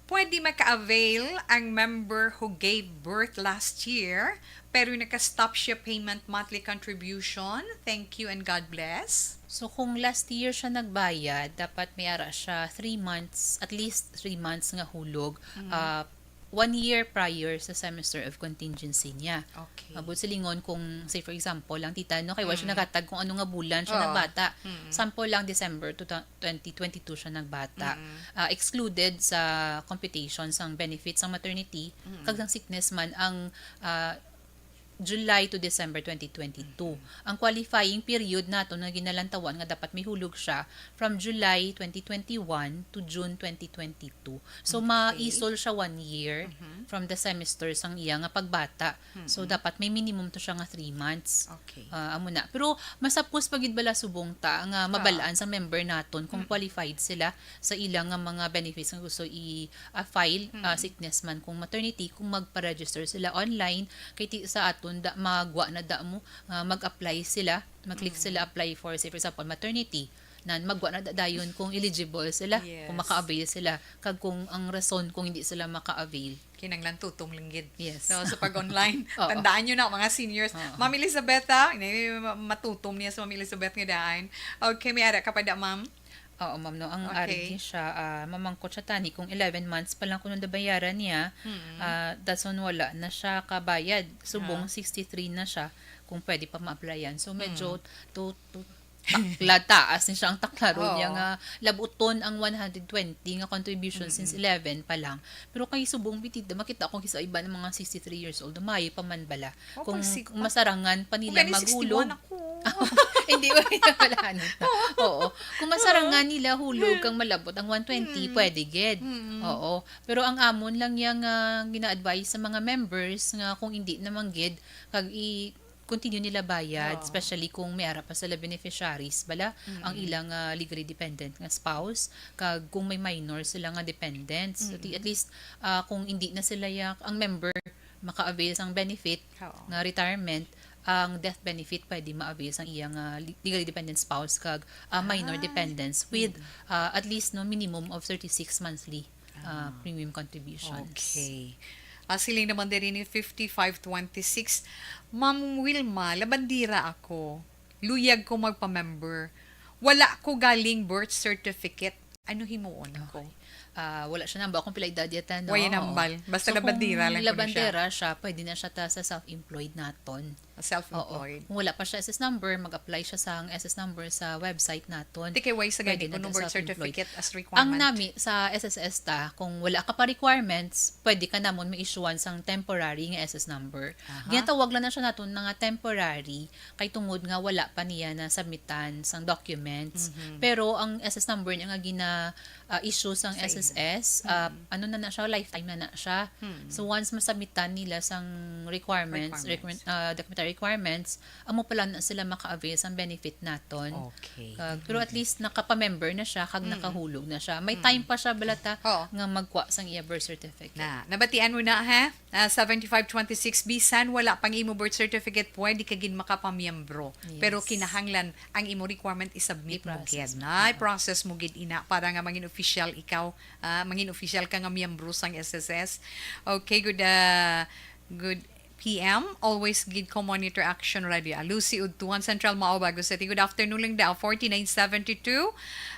Pwede maka-avail ang member who gave birth last year, pero naka-stop siya payment monthly contribution? Thank you and God bless. So, kung last year siya nagbayad, dapat may ara siya three months, at least three months nga hulog, Mm. ah, one year prior sa semester of contingency niya. Okay. Mabot silingon kung, say, for example, lang, tita, no, kay wa siya Mm. naghatag kung ano nga bulan siya Oo. nagbata. Mm. Sample lang, December two thou-, twenty twenty-two siya nagbata. Mm. Ah, excluded sa computation sang benefits sang maternity, Mm. kag sang sickness man ang, ah, July to December twenty twenty-two. Mm. Ang qualifying period nato nga ginalantawan nga dapat may hulog siya from July twenty twenty-one to June twenty twenty-two. So, Okay. maisol siya one year Mhm. from the semester sang iya nga pagbata. So, Mm-mm. dapat may minimum to siya nga three months. Okay. Ah, amo na. Pero masapos pa gid bala subong ta nga Ah. mabal-an sa member naton kung Mm. qualified sila sa ila nga mga benefits nga gusto i-, ah, file, ah, Mm. sickness man kung maternity, kung magpa-register sila online, kay ti-, sa aton da, magwa na da mo, ah, mag-apply sila, mag-click Mm. sila apply for, say, for example, maternity. Nan, magwa na da dayon kung eligible sila, kung Yes. maka-avail sila, kag kung ang rason kung hindi sila maka-avail. Kinahanglan tutom lang gid. Yes. No, sa pag-online. Oo. Tandaan nyo na, mga seniors. Oo. Ma'am Elizabeth, ah, ini, ma-, matutom niya sa Ma'am Elizabeth nga daan. Okay, may ara ka pa da, ma'am? Oo, ma'am, no. Ang Okay. ari ni siya, ah, mamangkot siya tani kung eleven months pa lang kuno nabayaran niya, Mm. ah, dason wala na siya kabayad. Subong Ah. sixty-three na siya kung pwede pa ma-applyan. So, medyo Mm. to, to, takla, taas ni siya ang takla ron niya Oo. nga labuton ang one hundred twenty nga contribution since Mm-mm. eleven pa lang. Pero kay subong bitid, makita ko sa iba ng mga sixty-three years old, maayo pa man bala. Oh, Kung, pag si-, kung masarangan pa kung nila gani maghulog. sixty-one ako. Hindi, wala na pala, ano. Oo. Kung masarangan Oo. nila hulog Mm. kang malabot ang one twenty, Mm. pwede gid. Mm. Oo. Pero ang amon lang yang, ah, gina-advise sa mga members nga kung hindi naman gid, kag i-continue nila bayad, Oo. especially kung may ara pa sila beneficiaries, bala, ang Mm. ilang, ah, legally dependent nga spouse, kag kung may minor sila nga dependents. At, Mm. at least, ah, kung hindi na sila ya-, ang member maka-avail sang benefit Oo. nga retirement, ang death benefit pwede ma-avail sang iyang, ah, li-, legally dependent spouse kag, ah, minor Ah. dependents with, Mm. ah, at least, no, minimum of thirty-six monthly, ah, Ah. premium contributions. Okay. Ah, siling naman diri ni fifty-five twenty-six, Ma'am Wilma, labandera ako. Luyag ko magpa-member. Wala ko galing birth certificate. Ano himuon ko? Okay. Ah, wala siya nambal kung pila edad yata, no? Way Oo. nambal. Basta So, labandera kung lang kuno siya. labandera siya, pwede na siya ta sa self-employed naton. Self-employed. Oo. Kung wala pa siya S S number, mag-apply siya sa S S number sa website naton. Di kay way sa Pwede gani na kuno ta birth self-employed. certificate as Ang requirement. nami sa S S S ta, kung wala ka pa requirements, pwede ka namon ma-issuean sang temporary nga S S number. Aha. Ginatawag lang na siya naton nga temporary, kay tungod nga wala pa niya na-submitan sang documents. Mhm. Pero ang S S number niya nga gina, ah, issue sang Sa S S S S, ah, ano na na siya, lifetime na na siya. So, once masubmitan nila sang requirements, Requirements. requirement-, ah, documentary requirements, amo pa lang na sila maka-avail sang benefit naton. Okay. Kag, pero at least nakapa-member na siya, kag nakahulog na siya. May time pa siya, balata, Oo. nga magkuha sang iya birth certificate. Na, nabatian mo na, ha? Ah, seventy-five twenty-six, bisan wala pang imo birth certificate, pwede ka gid makapamiyembro. Pero Yes. kinahanglan ang imo requirement i-submit mo I-process gid. mo. Na, i-process mo gid ina para nga mangin official ikaw, ah, mangin official ka nga miyembro sang S S S. Okay, good, ah, good P M. Always gid ko monitor Action Radio. Ah, Lucy Udtuan, Central Mao, Bago City. Good afternoon lang daw, forty-nine seventy-two.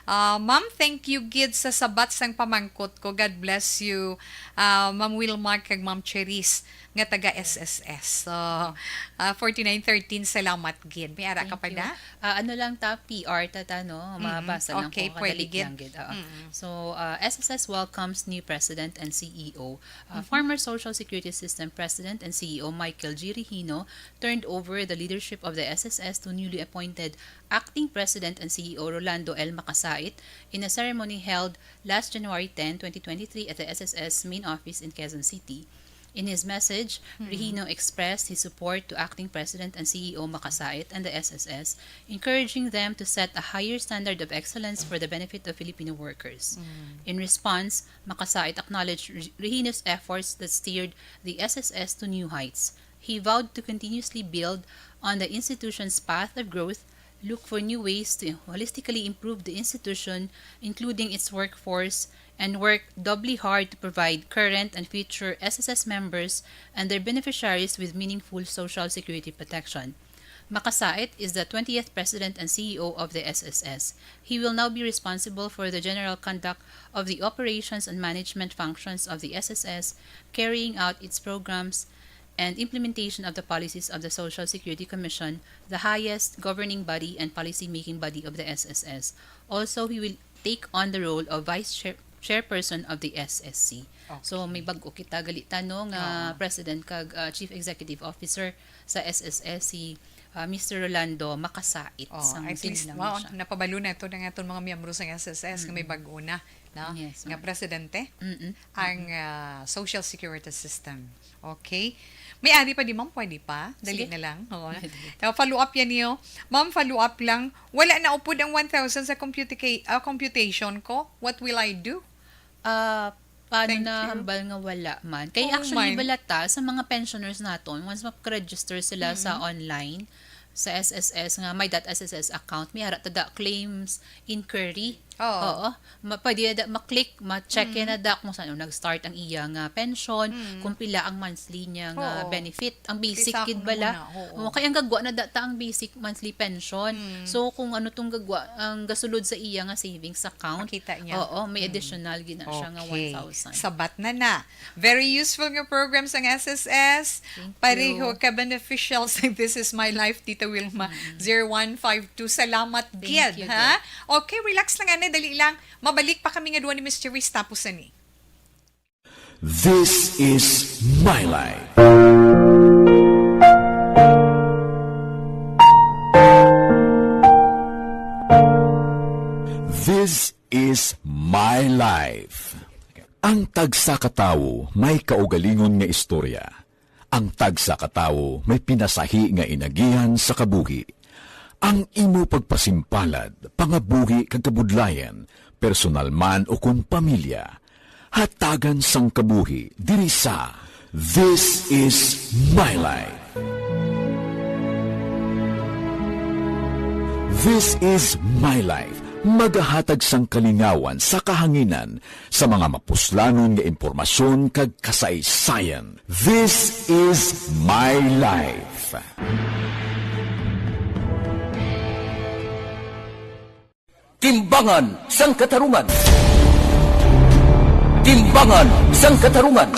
Ah, ma'am, thank you gid sa sabat sang pamangkot ko. God bless you. Ah, Ma'am Wilmar kag Ma'am Cherise nga taga S S S. So, ah, forty-nine thirteen, salamat gid. May ara ka Thank pa you. na? Ah, ano lang ta, P R ta, ta, no? Mm-mm. Mabasa lang Okay, ko, pwede kadali gid. lang gid, oo. Mm-mm. So, ah, S S S welcomes new president and C E O. Uh, Mm-hmm. Former Social Security System President and C E O Michael G. Regino turned over the leadership of the S S S to newly appointed Acting President and C E O Rolando L. Makasait in a ceremony held last January ten, twenty twenty-three at the S S S main office in Quezon City. In his message, Mm-hmm. Regino expressed his support to Acting President and C E O Makasait and the S S S, encouraging them to set a higher standard of excellence for the benefit of Filipino workers. Mm. In response, Makasait acknowledged Re-, Regino's efforts that steered the S S S to new heights. He vowed to continuously build on the institution's path of growth, look for new ways to holistically improve the institution, including its workforce, and work doubly hard to provide current and future S S S members and their beneficiaries with meaningful social security protection. Makasait is the twentieth president and C E O of the S S S. He will now be responsible for the general conduct of the operations and management functions of the S S S, carrying out its programs and implementation of the policies of the Social Security Commission, the highest governing body and policy-making body of the S S S. Also, he will take on the role of vice chair-, chairperson of the S S C. So, Okay. may bag-o kita gali ta, no, nga Oo. president kag, ah, chief executive officer sa S S S, si, ah, Mister Rolando Makasait. Oh, sang at least, sinilang wow, na siya. Napabalo na ito ng aton mga miyembro sa S S S nga may Mm. bag-o na, no? Yes, Nga ma'am. presidente Mm-mm. ang, Mm-mm. ah, social security system. Okay. May ari pa di, ma'am? Pwede pa? Dali Sige. na lang. Oo. Pwede. Uh, follow up yan niyo. Ma'am, follow up lang. Wala na upod ang one thousand sa computica-, ah, computation ko. What will I do? Ah, paano Thank na you. hambal nga wala man? Kay Oo actually, man. balata sa mga pensioners naton, once mag-register sila sa Mm-hmm. online, sa S S S nga may dot S S S account, may ara ta da claims inquiry. Oo. Oo. Ma-, pwede da ma-click, ma-check Mm. na da kung saan nag-start ang iya nga pension, Mm. kung pila ang monthly niya nga Oo. benefit. Ang basic Pisa gid ko bala. na, oo. Oo, kay ang gagwa na da ta ang basic monthly pension. Mm. So, kung ano tong gagwa, ang gasulod sa iya nga savings account, Makita niya. oo, may Mm. additional gid na siya nga Okay. one thousand. Sabat na na. Very useful nga program sang S S S. Thank Pareho you. ka beneficial sa This Is My Life, Tita Wilma, Mm. zero one five two. Salamat Thank gid, you, ha? gid. Okay, relax lang, ane, dali lang. Mabalik pa kami nga duwa ni Miss Cherise tapos ani. This is My Life. This is My Life. Ang tagsa ka tawo may kaugalingon nga istorya. Ang tagsa ka tawo may pinasahi nga inagihan sa kabuhi. Ang imo pagpasimpalad, pangabuhi kag kabudlayan, personal man o kon pamilya, hatagan sang kabuhi diri sa This Is My Life. This Is My Life, magahatag sang kalingawan sa kahanginan sa mga mapuslanon nga impormasyon kag kasaysayan. This Is My Life. Timbangan sang Katarungan. Timbangan sang Katarungan.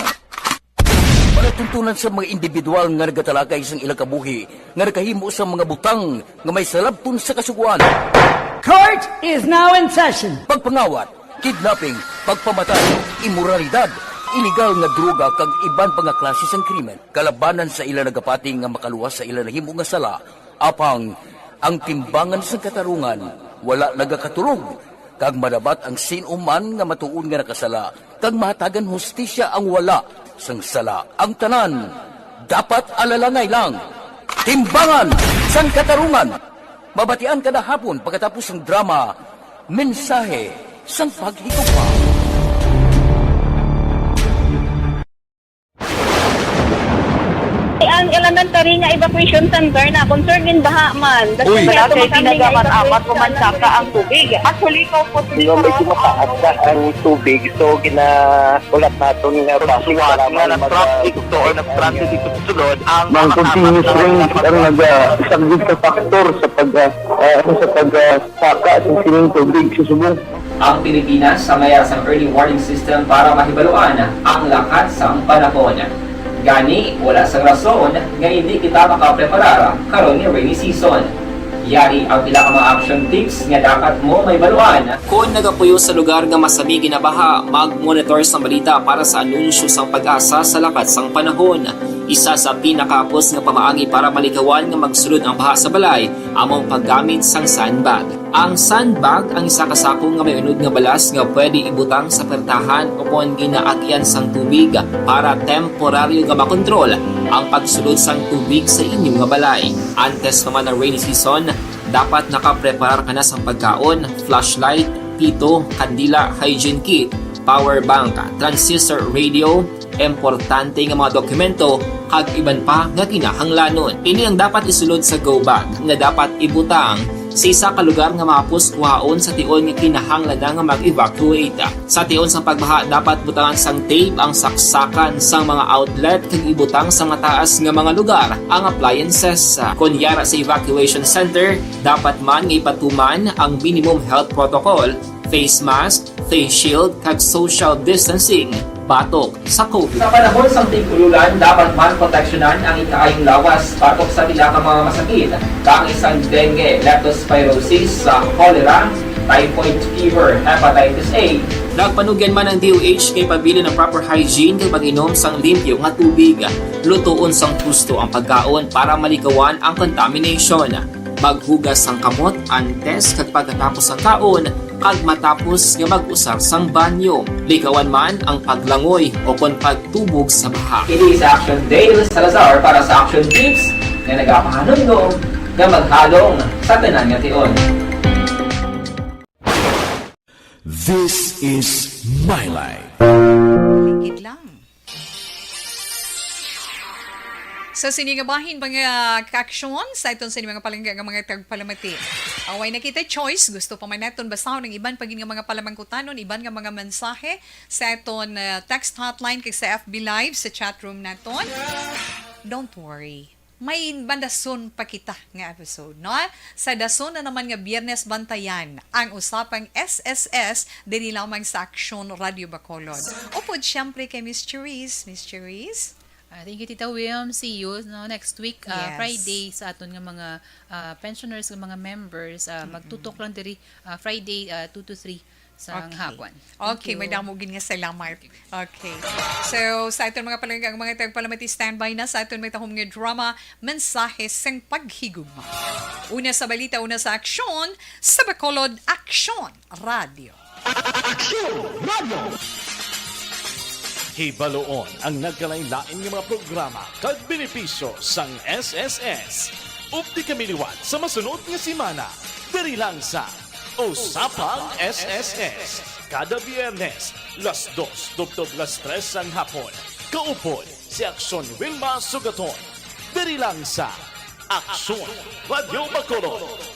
Palatuntunan sa mga individual nga nagatalakay sang ilang kabuhi nga nakahimo sa mga butang nga may salabton sa Kasugoan. Court is now in session. Pagpangawat, kidnapping, pagpamatay, imoralidad, iligal nga droga kag iban pa nga klase sang krimen kalabanan sa ila nagapati nga makaluwas sa ila nahimo nga sala. Apang ang timbangan sang katarungan wala nagakaturog. Kag madabat ang sin-o man nga matuod nga nakasala, kag mahatagan hustisya ang wala sang sala. Ang tanan dapat alalangay lang. Timbangan sang Katarungan. Mabatian kada hapon pagkatapos sang drama, Mensahe sang Paghigugma. Ang elementary nga evacuation center na concerned in baha man. Uy. Wala kay ginagamat-amat, kumansaka ang tubig. Actually, kaupod. Medyo mataas na ang tubig, so ginahulat naton nga base para na mag- na-traffic to or na-stranded dito sa sulod ang mga continuous rain ang nagasaglit sa factor sa pag, ah, ah, sa pag, ah, saka sa sining tubig sa subong. Ang Pilipinas sa mayar sang early warning system para mahibaluan ang lakat sang panahon. Gani, wala sang rason nga hindi kita makapreparar karon nga rainy season. Yari ang pila ka mga action tips nga dapat mo mahibaluan. Kon nagapuyo sa lugar nga masami ginabaha, mag-monitor sang balita para sa anunsyo sang PAGASA sa lakat sang panahon. Isa sa pinakahapos nga pamaagi para malikawan nga magsulod ang baha sa balay amo ang paggamit sang sandbag. Ang sandbag ang isa ka sako nga may unod nga balas nga pwede ibutang sa pertahan o kon ginaagyan sang tubig para temporaryo nga makontrol ang pagsulod sang tubig sa inyo nga balay. Antes pa man ang rainy season, dapat nakapreparar ka na sang pagkaon, flashlight, pito, kandila, hygiene kit, power bank, transistor radio, importante nga mga dokumento, kag iban pa nga kinahanglanon. Ini ang dapat isulod sa go bag nga dapat ibutang sa isa ka lugar nga mahapos kuhaon sa tion nga kinahanglan na nga mag-evacuate. Sa tion sang pagbaha, dapat butangan sang tape ang saksakan sang mga outlet kag ibutang sa mataas nga mga lugar ang appliances. Kon yara sa evacuation center, dapat man nga ipatuman ang minimum health protocol, face mask, face shield, kag social distancing batok sa COVID. Sa panahon sang tig-ululan, dapat man proteksyonan ang ikaayong lawas batok sa pila ka mga masakit, kaangay sang dengue, leptospirosis, sa cholera, typhoid fever, hepatitis A. Nagpanugyan man ang D O H nga ipabilin ang proper hygiene kag pag-inom sang limpyo nga tubig. Lutoon sang husto ang pagkaon para malikawan ang contamination. Maghugas sang kamot antes kag pagkatapos sang kaon, kag matapos nga mag-usar sang banyo. Likawan man ang paglangoy o kon pagtubog sa baha. Kini si Action Dale Salazar para sa Action Tips nga nagapahanumdom nga maghalong sa tanan nga tion. This is My Life. Higit lang. Sa sini nga bahin, mga kaaksyon, sa iton sa mga palangga nga mga tagpalamati. Away na kita choice, gusto pa man naton basahon ang iban pa gid nga mga palamangkutanon, iban nga mga mensahe sa aton, uh, text hotline kag sa F B Live, sa chat room naton. Don't worry. May madason pa kita nga episode, no? Sa dason na naman nga Biyernes, bantayan ang usapang S S S diri lamang sa Aksyon Radio Bacolod. Upod siyempre kay Miss Cherise. Miss Cherise? Ah, thank you, Tita Wilm. See you, no, next week, ah, Yes. Friday, sa aton nga mga, ah, pensioners, nga mga members. Ah, Mm-mm. Magtutok lang diri, ah, Friday, ah, two to three sa Okay. hapon. Thank Okay, you. Madamo gid nga salamat. Okay. So, sa aton mga palangga, ang mga tagpalamati, standby na sa aton may tahom nga drama, Mensahe sang Paghigugma. Una sa balita, una sa aksyon, sa Bacolod Aksyon Radio. Aksyon Radio! Hibaluon ang nagkalain-lain nga mga programa kag benepisyo sang S S S. Updi kami liwat sa masunod nga semana, diri lang sa Usapang S S S, kada Biyernes, las dos tubtob las tres sang hapon. Kaupod si Aksyon Wilma Sugaton, diri lang sa Aksyon Radio Bacolod.